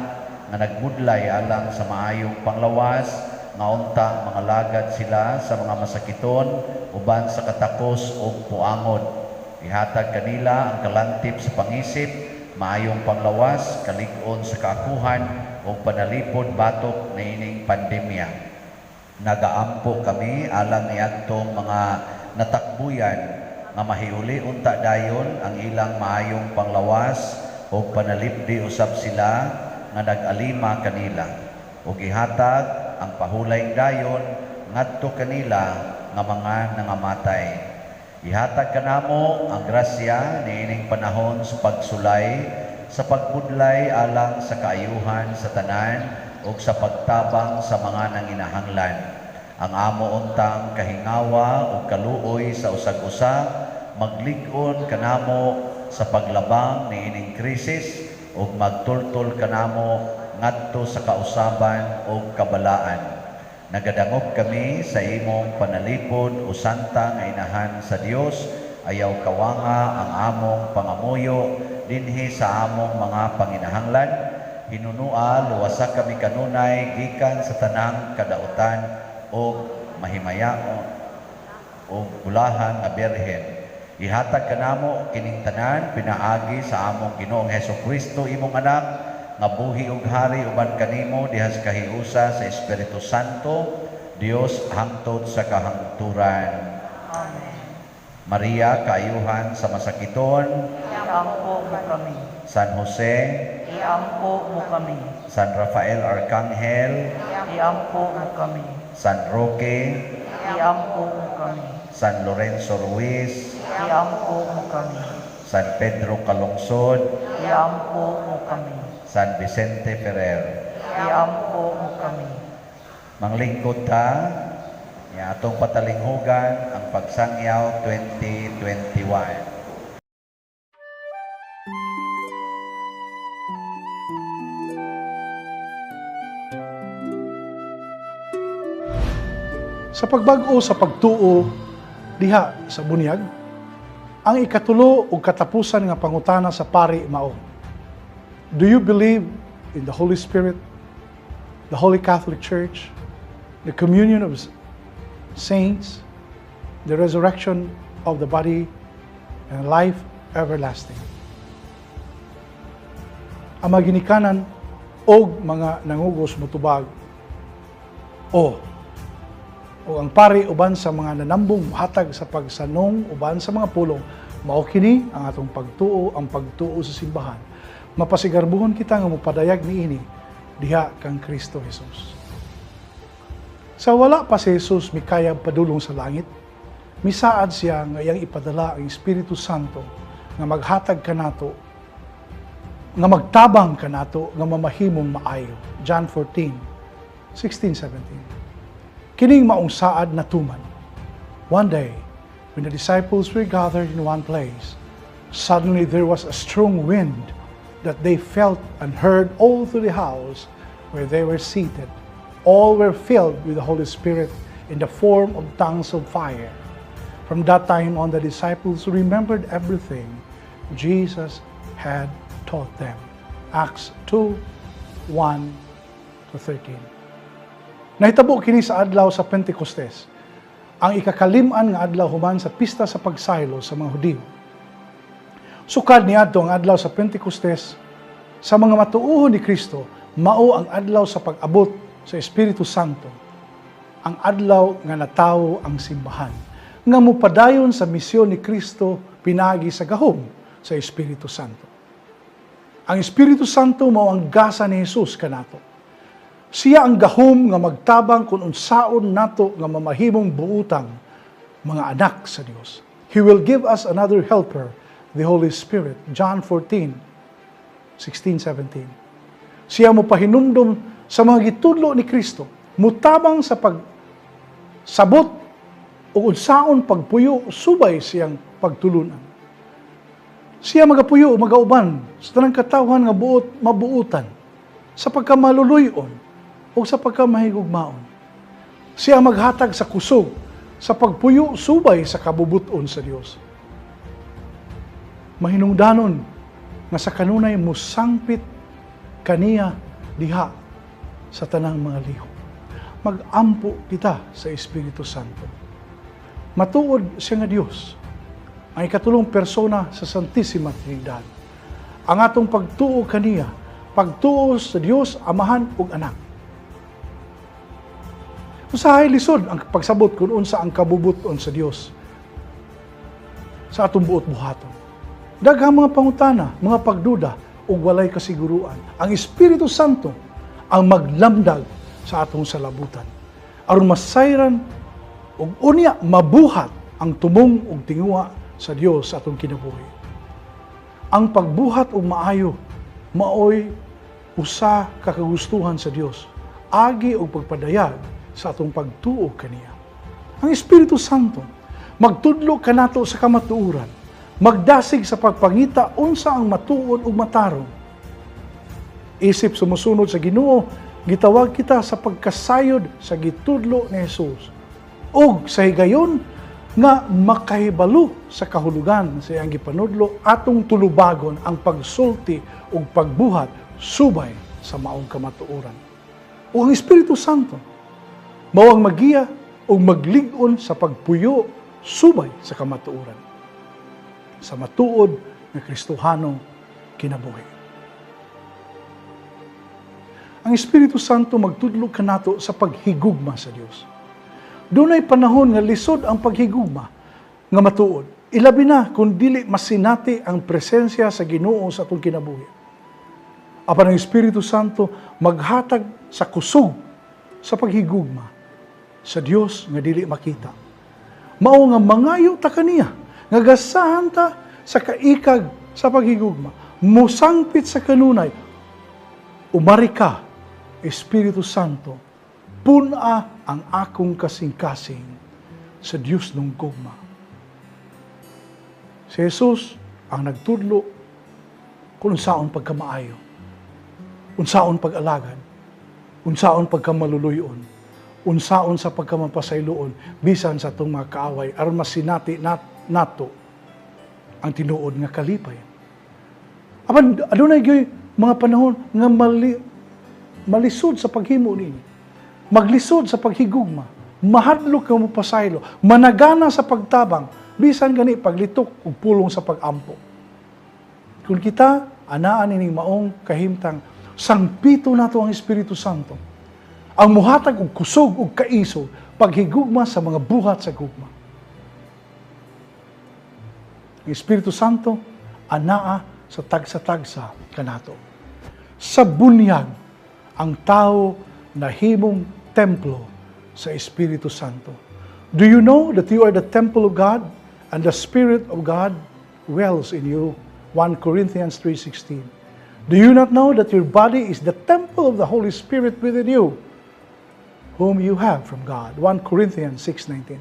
nga nagbudlay alang sa maayong panglawas, nga unta mangalagad sila sa mga masakiton uban sa katakos ug puangod. Ihatag kanila ang kalantip sa pangisip, maayong panglawas, kalig-on sa kaakuhan ug panalipod batok niining pandemya. Nagaampo kami alang niadtong mga natakbuyan nga mahiuli unta dayon ang ilang maayong panglawas ug panalipdi usab sila nga nag-alima kanila, ug ihatag ang pahulay dayon ngadto kanila nga mga nangamatay. Ihatag kanamo ang grasya niining panahon sa pagsulay, sa pagbudlay alang sa kaayuhan sa tanan ug sa pagtabang sa mga nanginahanglan. Ang amo untang kahingawa ug kaluoy sa usag-usa maglig-on kanamo sa paglabang niining krisis ug magtultol kanamo ngadto sa kausaban ug kabalaan. Nagadangop kami sa imong panalipod, o Santa nga Inahan sa Dios, ayaw kawanga ang among pangamuyo dinhi sa among mga panginahanglan. Hinunua, luwasa kami kanunay gikan sa tanang kadautan ug mahimayaon ug bulahan nga Birhen. Ihatag kanamo kining tanan pinaagi sa among Ginoong Hesus Kristo, imong anak, nga buhi ug hari uban kanimo diha sa kahiusa sa Espiritu Santo, Dios, hangtod sa kahangturan. Amen. Maria, kaayuhan sa masakiton, Iampo mo kami. San Jose, Iampo mo kami. San Rafael Arcangel, Iampo mo kami. San Roque, Iampo mo kami. San Lorenzo Ruiz, Iampo mo kami. San Pedro Calungsod, Iampo mo kami. San Vicente Ferrer. Iampo mo kami. Manglingkod ta, nya atong patalinghugan ang pagsangyaw 2021. Sa pagbag-o sa pagtuo diha sa bunyag, ang ikatulo ug katapusan nga pangutana sa pari mao: "Do you believe in the Holy Spirit, the Holy Catholic Church, the communion of saints, the resurrection of the body, and life everlasting?" Ang mga ginikanan og mga nangugos motubag, "O." O ang pari uban sa mga nanambong muhatag sa pagsanong uban sa mga pulong, "Mao kini ang atong pagtuo, ang pagtuo sa simbahan. Mapasigarbuhon kita nga mopadayag niini diha kang Kristo Jesus." Sa wala pa si Jesus mikayab padulong sa langit, misaad siya nga iyang ipadala ang Espiritu Santo nga maghatag kanato, nga magtabang kanato nga mamahimong maayo. John 14, 16, 17. Kining maong saad natuman. One day, when the disciples were gathered in one place, suddenly there was a strong wind that they felt and heard all through the house where they were seated. All were filled with the Holy Spirit in the form of tongues of fire. From that time on, the disciples remembered everything Jesus had taught them. Acts 2, 1 to 13. Nahitabo kini sa adlaw sa Pentecostes, ang ikakalim-an nga adlaw human sa pista sa pagsaylo sa mga Hudiyo. Sukad niadto ang adlaw sa Pentecostes, sa mga matuohon ni Kristo, mao ang adlaw sa pag-abot sa Espiritu Santo, ang adlaw nga natawo ang simbahan, nga mopadayon sa misyon ni Kristo pinaagi sa gahom sa Espiritu Santo. Ang Espiritu Santo mao ang gasa ni Jesus kanato. Siya ang gahom nga magtabang kung unsaon nato nga mamahimong buutang mga anak sa Dios. He will give us another helper, the Holy Spirit. John 14, 16, 17. Siya mo pahinumdom sa mga gitudlo ni Kristo, mutabang sa pagsabot ug unsaon pagpuyo subay siyang pagtulunan. Siya magapuyo o magauban sa tanang katawhan nga buot mabuutan sa pagkamaluluyon o sa pagkamahigugmaon. Siya maghatag sa kusog sa pagpuyo subay sa kabubuton sa Dios. Mahinungdanon nga sa kanunay musangpit kaniya diha sa tanang mga lihok. Magampo kita sa Espiritu Santo. Matuod siya nga Dios, ang ikatulong persona sa Santissima Trinidad. Ang atong pagtuo kaniya, pagtuo sa Dios, Amahan ug Anak. Usahay lisod ang pagsabot kung unsa ang kabubuton sa Dios sa atong buot buhaton. Daghang mga pangutana, mga pagduda ug walay kasiguruan. Ang Espiritu Santo ang maglamdag sa atong salabutan. Aron masayran ug unya mabuhat ang tumong ug tinguha sa Dios sa atong kinabuhi. Ang pagbuhat og maayo maoy usa ka kagustuhan sa Dios, agi og pagpadayag sa atong pagtuo kaniya. Ang Espiritu Santo magtudlo kanato sa kamatuoran, magdasig sa pagpangita unsa ang matuod ug matarong. Isip sumusunod sa Ginoo, gitawag kita sa pagkasayod sa gitudlo ni Jesus ug sa higayon nga makahibalo sa kahulugan sa iyang gipanudlo, atong tulubagon ang pagsulti ug pagbuhat subay sa maong kamatuoran. Ug ang Espiritu Santo mao ang magiya ug maglig-on sa pagpuyo subay sa kamatuoran, sa matuod nga Kristohanong kinabuhi. Ang Espiritu Santo magtudlo kanato sa paghigugma sa Dios. Dunay panahon nga lisod ang paghigugma nga matuod. Ilabi na kung dili masinati ang presensya sa Ginoo sa atong kinabuhi. Apan ang Espiritu Santo maghatag sa kusog sa paghigugma sa Dios nga dili makita. Mao nga mangayo ta kaniya, nga gasahan ta sa kaikag sa paghigugma, musangpit sa kanunay, "Umari ka, Espiritu Santo, pun-a ang akong kasing-kasing sa Dios ng gugma." Si Jesus ang nagtudlo kung unsaon pagkamaayo, unsaon pag-alagad, unsaon pagkamaluluyon, unsaon sa pagkamapasayloon bisan sa atong mga kaaway aron masinati nato ang tinuod nga kalipay. Apan adunay gyud mga panahon nga malisod sa paghimo nini. Maglisod sa paghigugma, mahadlok ka mo pasaylo, managana sa pagtabang, bisan gani paglitok ug pulong sa pagampo. Kung kita anaan ining maong kahimtang, sangpito nato ang Espiritu Santo. Ang muhatag og kusog ug kaisog paghigugma sa mga buhat sa gugma. Ang Espiritu Santo anaa sa tagsa-tagsa kanato. Sa bunyag, ang tao nahimong templo sa Espiritu Santo. Do you know that you are the temple of God and the Spirit of God dwells in you? 1 Corinthians 3:16. Do you not know that your body is the temple of the Holy Spirit within you, whom you have from God? 1 Corinthians 6:19.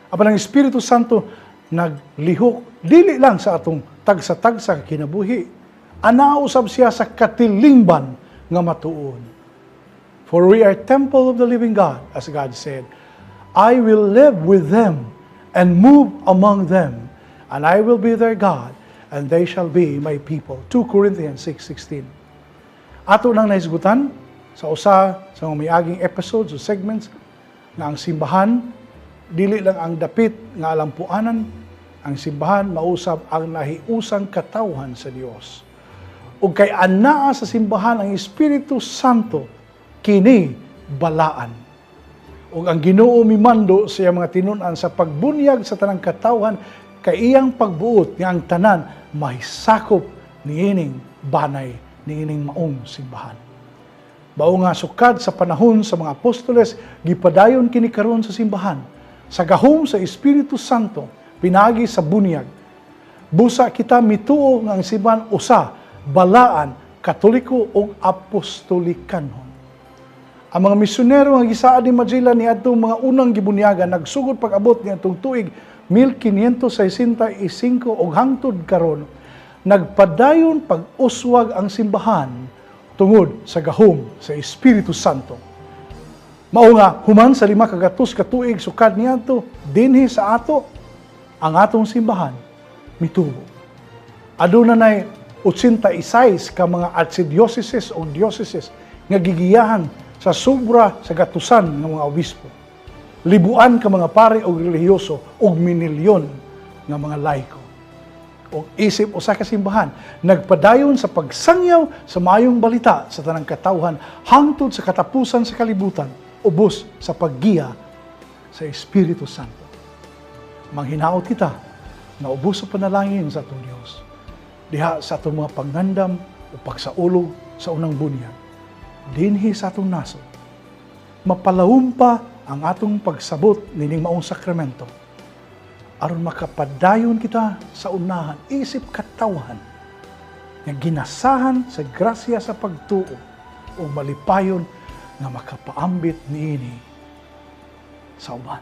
Apan ang Espiritu Santo naglihok dili lang sa atong tagsa-tagsa kinabuhi. Anaa usab siya sa katilingban nga matuon. For we are temple of the living God, as God said, "I will live with them and move among them, and I will be their God, and they shall be my people." 2 Corinthians 6:16. Ato nang nahisgutan sa usa sa mga miaging episodes o segments nga ang simbahan dili lang ang dapit nga alampuanan, ang simbahan mausab ang nahiusang katawhan sa Dios. Ug kay anaa sa simbahan ang Espiritu Santo, kini balaan. Ug ang Ginoo mimando sa iyang mga tinun-an sa pagbunyag sa tanang katawhan kay iyang pagbuot nga ang tanan mahisakop niining banay, niining maong simbahan. Mao nga sukad sa panahon sa mga apostoles, gipadayon kini karon sa simbahan sa gahom sa Espiritu Santo pinaagi sa bunyag. Busa kita mituo nga ang simbahan usa, balaan, Katoliko ug Apostolikanhon. Ang mga misyonero nga gisaad ni Magellan niadtong mga unang gibunyagan nagsugod pag-abot niadtong tuig 1565 ug hangtod karon nagpadayon pag-uswag ang simbahan tungod sa gahom sa Espiritu Santo. Mao nga human sa 500 ka tuig sukad niadto, dinhi sa ato ang atong simbahan mitubo. Aduna nay 86 ka mga archidioceses o dioceses nga gigiyahan sa sobra sa gatusan ng mga obispo. Libuan ka mga pare o relihiyoso ug minilyon nga mga laiko. O isip usa ka simbahan, nagpadayon sa pagsangyaw sa maayong balita sa tanang katawhan hangtod sa katapusan sa kalibutan, ubos sa paggiya sa Espiritu Santo. Manghinaot kita nga ubos sa panalangin sa atong Dios. Diha sa atong mga pangandam o pagsaulog sa unang bunyag, dinhi sa atong nasod, mapalawom pa ang atong pagsabot nining maong sakramento aron makapadayon kita sa unahan isip katawhan nga ginasahan sa grasya sa pagtuo ug malipayon nga makapaambit niini sa uban.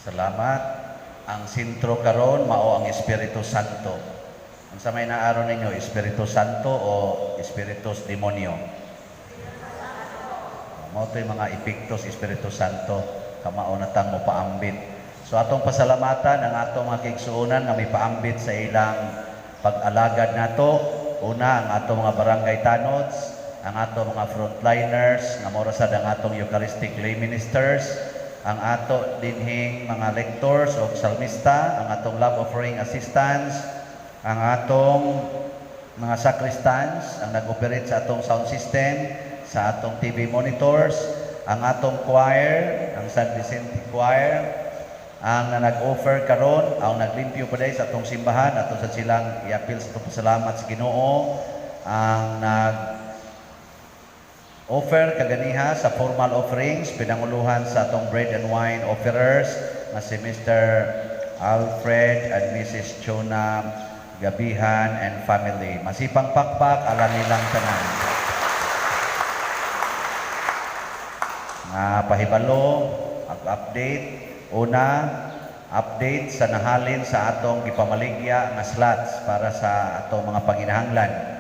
Salamat. Ang sentro karon mao ang Espiritu Santo. Unsa may naaro ninyo, Espiritu Santo o Espiritus Demonyo? Mao to'y mga epekto sa Espiritu Santo, kamao na tang mopaambit. So atong pasalamatan ang atong mga kaigsuonan nga may paambit sa ilang pag-alagad nato. Una, ang atong mga barangay tanods, ang atong mga frontliners, nga mao ra sad ang atong Eucharistic lay ministers, ang ato dinhing mga lectors o psalmista, ang atong love offering assistants, ang atong mga sacristans, ang nag-operate sa atong sound system, sa atong TV monitors, ang atong choir, ang San Vicente Choir, ang nag-offer karon, ang naglimpyo pa sa atong simbahan, ato sa silang iapil sa atong pasalamat sa Ginoo, ang nag offer kaganiha sa formal offerings, pinanguluhan sa atong bread and wine offerers na si Mr. Alfred and Mrs. Chona Gabihan and family. Masipang pakpak, alam nilang tanan. Nga pahibalo, update. Una, update sa nahalin sa atong gipamaligya nga slots para sa atong mga panginahanglan.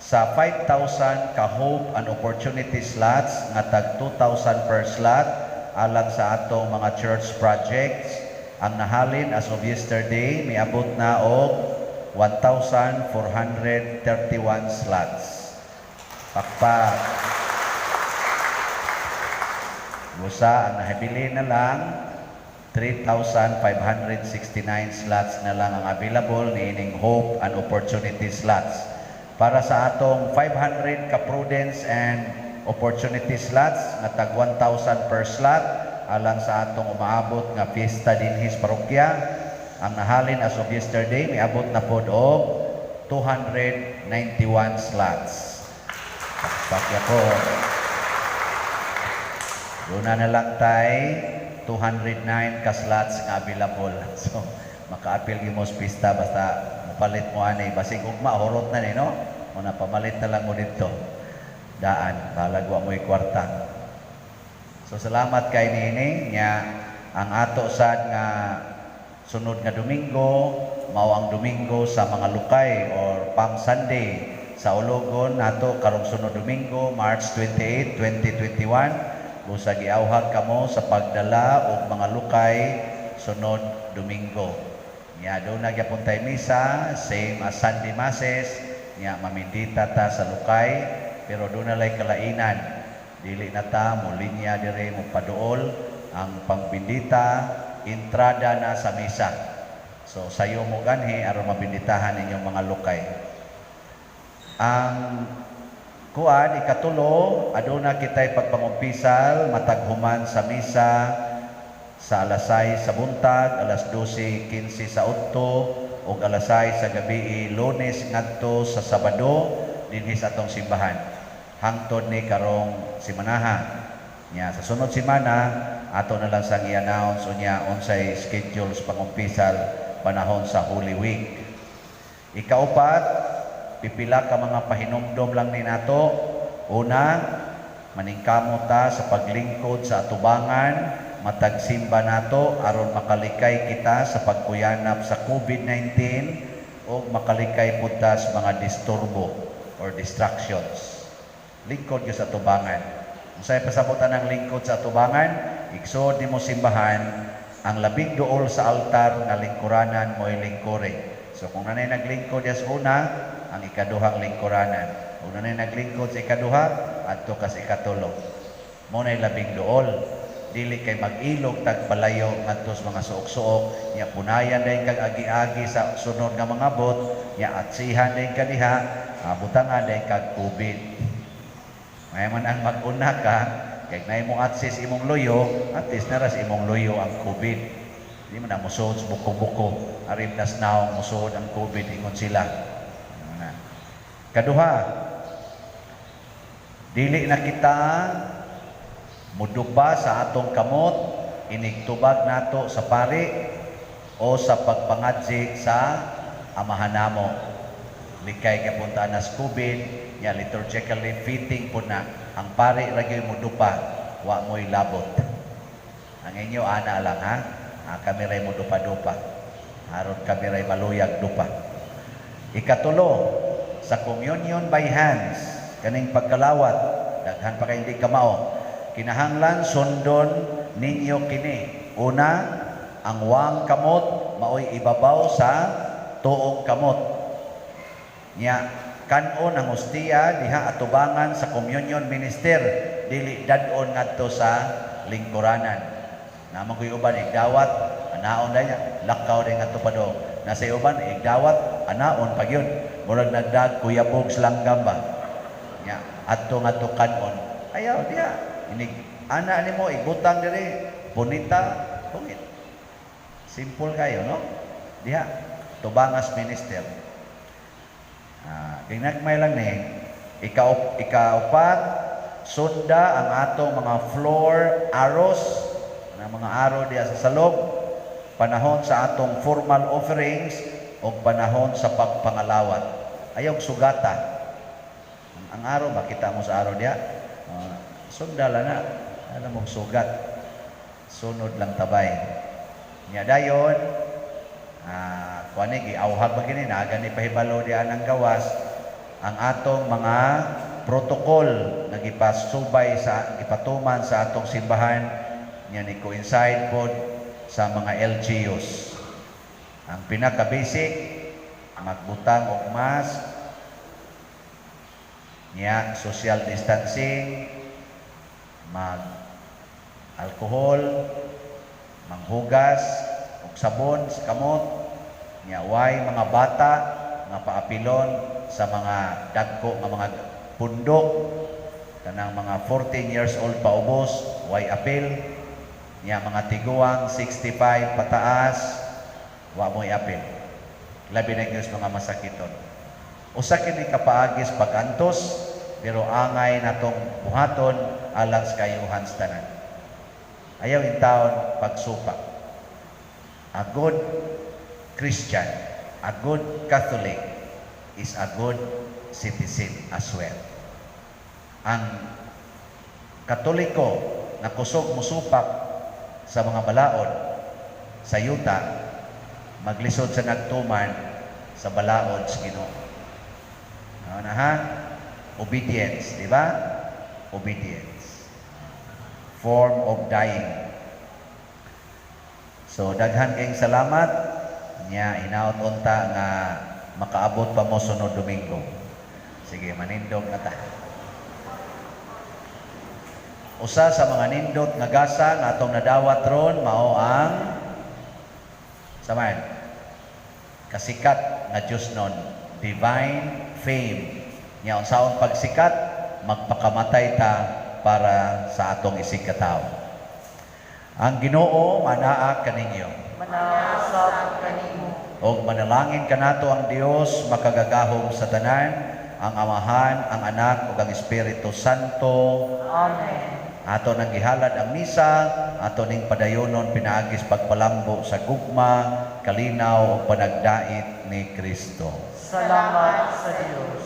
Sa 5,000 ka hope and opportunity slots nga tag 2,000 per slot alang sa atong mga church projects, ang nahalin as of yesterday miabot na og 1,431 slots. Pakpak. Busa ang nahibili na lang 3,569 slots na lang ang available niining hope and opportunity slots. Para sa atong 500 ka prudence and opportunity slots nga tag 1,000 per slot alang sa atong umaabot nga fiesta dinhi sa parokya, ang nahalin as of yesterday miabot na pod og 291 slots. Pakya po. Doon na lang tay 209 ka slots nga available. So, Makaapil gyud mo sa pista basta mopalit mo ani, basig ugma hurot na ni, no? Muna pamalit na lang mo didto. Daan, bahalag wa mo'y kwarta. So salamat kay nini nya. Ang ato sad nga sunod nga Domingo mao ang Domingo sa mga Lukay or Palm Sunday sa Ologon nato karong sunod Domingo, March 28, 2021. Busa giawhag kamo sa pagdala og mga lukay sunod Domingo. Nya duna gyapon tay misa, same as Sunday masses, nya mamindita ta sa lukay, pero duna lay kalainan. Dili na ta mo linya dire mo paduol ang pangbindita, entrada na sa misa. So sayo mo ganhi aron mabinditahan inyong mga lukay. Ang kuan, ikatulo, aduna kitay pagpangumpisal matag human sa misa sa alas 6 sa buntag, alas 12:15 sa udto ug alas 6 sa gabi, Lunes ngadto sa Sabado, dinhi sa atong simbahan. Hangtod ni karong simanaha. Nya sa sunod semana ato na lang sang i-announce unya unsay schedule sa pangumpisal panahon sa Holy Week. Ikaupat, pipila ka mga pahinumdom lang ni nato. Una, maningkamot ta sa paglingkod sa atubangan matag simba nato aron makalikay kita sa pagkuyanap sa COVID-19 o makalikay pud ta sa mga disturbo or distractions. Lingkod gyud sa atubangan. Unsay pasabutan ng lingkod sa atubangan? Igsood nimo simbahan, ang labing duol sa altar nga lingkuranan mo'y lingkuri. So kung nanay naglingkod yas una, ang ikaduhang lingkuranan. Kung nanay naglingkod sa ikaduha, adto ka sa ikatulo. Mao na'y labing duol. Dili kay mag-ilog tag palayo ngadto sa mga suok-suok, nya punayan dayon kag agi-agi sa sunod nga mga bot, nya atsihan dayon ka diha, butangan dayon kag COVID. May man ang mag-una ka, kay na imong atsis imong luyo, at least naras imong luyo ang COVID. Di man na musuod sa buko-buko, arim nas naong musuod ang COVID, ingon sila. Ano na. Kaduha, dili na kita mudupa sa atong kamot inigtubag nato sa pari o sa pagpangadzi sa Amahan namo. Likay kay punta na sa COVID, nya liturgically fitting po na ang pari ra gyud mudupa, wa mo'y labot. Ang inyo ana lang ha. Ah, kami ray mo dupa-dupa. Aron kami ray maluyag dupa. Ikatulo, sa communion by hands, kaning pagkalawat, daghan pa kay hindi kamao. Kinahanglan sundon ninyo kini. Una, ang wang kamot maoy ibabaw sa tuong kamot. Nya kan-on ang hustiya diha atubangan sa communion minister, dili dad-on ngadto sa lingkuranan. Naman ko'y uban igdawat, anaon dai niya, lakaw din ngadto padong. Nasa uban igdawat, anaon pag yun. Murag nagdag kuyabog sa langgam ba. Nya adto ngadto kan-on. Ayaw diha. Inig ana nimo ibutang diri, bonita, bungit. Simple kayo, no? Diha tubangas minister. Ah, ginagmay lang ni ikaupat, sunda ang atong mga floor arrows, ang mga arrow diha sa salog, panahon sa atong formal offerings o panahon sa pagpangalawat. Ayaw sugata. Ang arrow, makita mo sa arrow diha. Ah, sunda lang na. Alam mong sugat. Sunod lang tabay. Nya dayon, kuani giawhag ba kini, naa gani pahibalo diha ng gawas ang atong mga protocol nga gipasubay sa gipatuman sa atong simbahan nya ni coincide pod sa mga LGUs. Ang pinaka basic, magbutang og mask, nya social distancing, mag alcohol, manghugas og sabon sa kamot, nya way mga bata nga paapilon sa mga dagko nga mga pundok, kanang mga 14 years old paubos way apil, nya mga tiguang 65 pataas wa mo'y apil, labi na gyud sa mga masakiton. Usa kini kapaagis pag-antos, pero angay natong buhaton alang sa kayuhan sa tanan. Ayaw intawon pagsupak. A good Christian, a good Catholic is a good citizen as well. Ang Katoliko na kusog musupak sa mga balaod sa yuta, maglisod sa nagtuman sa balaod sa Ginoo. Ano na ha? Obedience, di ba? Obedience. Form of dying. So daghan kayong salamat nya, hinaot unta nga makaabot pa mo sunod Domingo. Sige, manindog na ta. Usa sa mga nindot nga gasa nga atong nadawat ron mao ang saman kasikat nga Dios nun, divine fame. Nya unsaon pagsikat? Magpakamatay ta para sa atong isigkatawo. Ang Ginoo manaa kaninyo. Manaa usab kanimo. Og manalangin kanato ang Dios makagagahom sa tanan, ang Amahan, ang Anak ug ang Espiritu Santo. Amen. Ato nang gihalad ang misa, ato ning padayonon pinaagis pagpalambo sa gugma, kalinaw ug panagdait ni Kristo. Salamat sa Dios.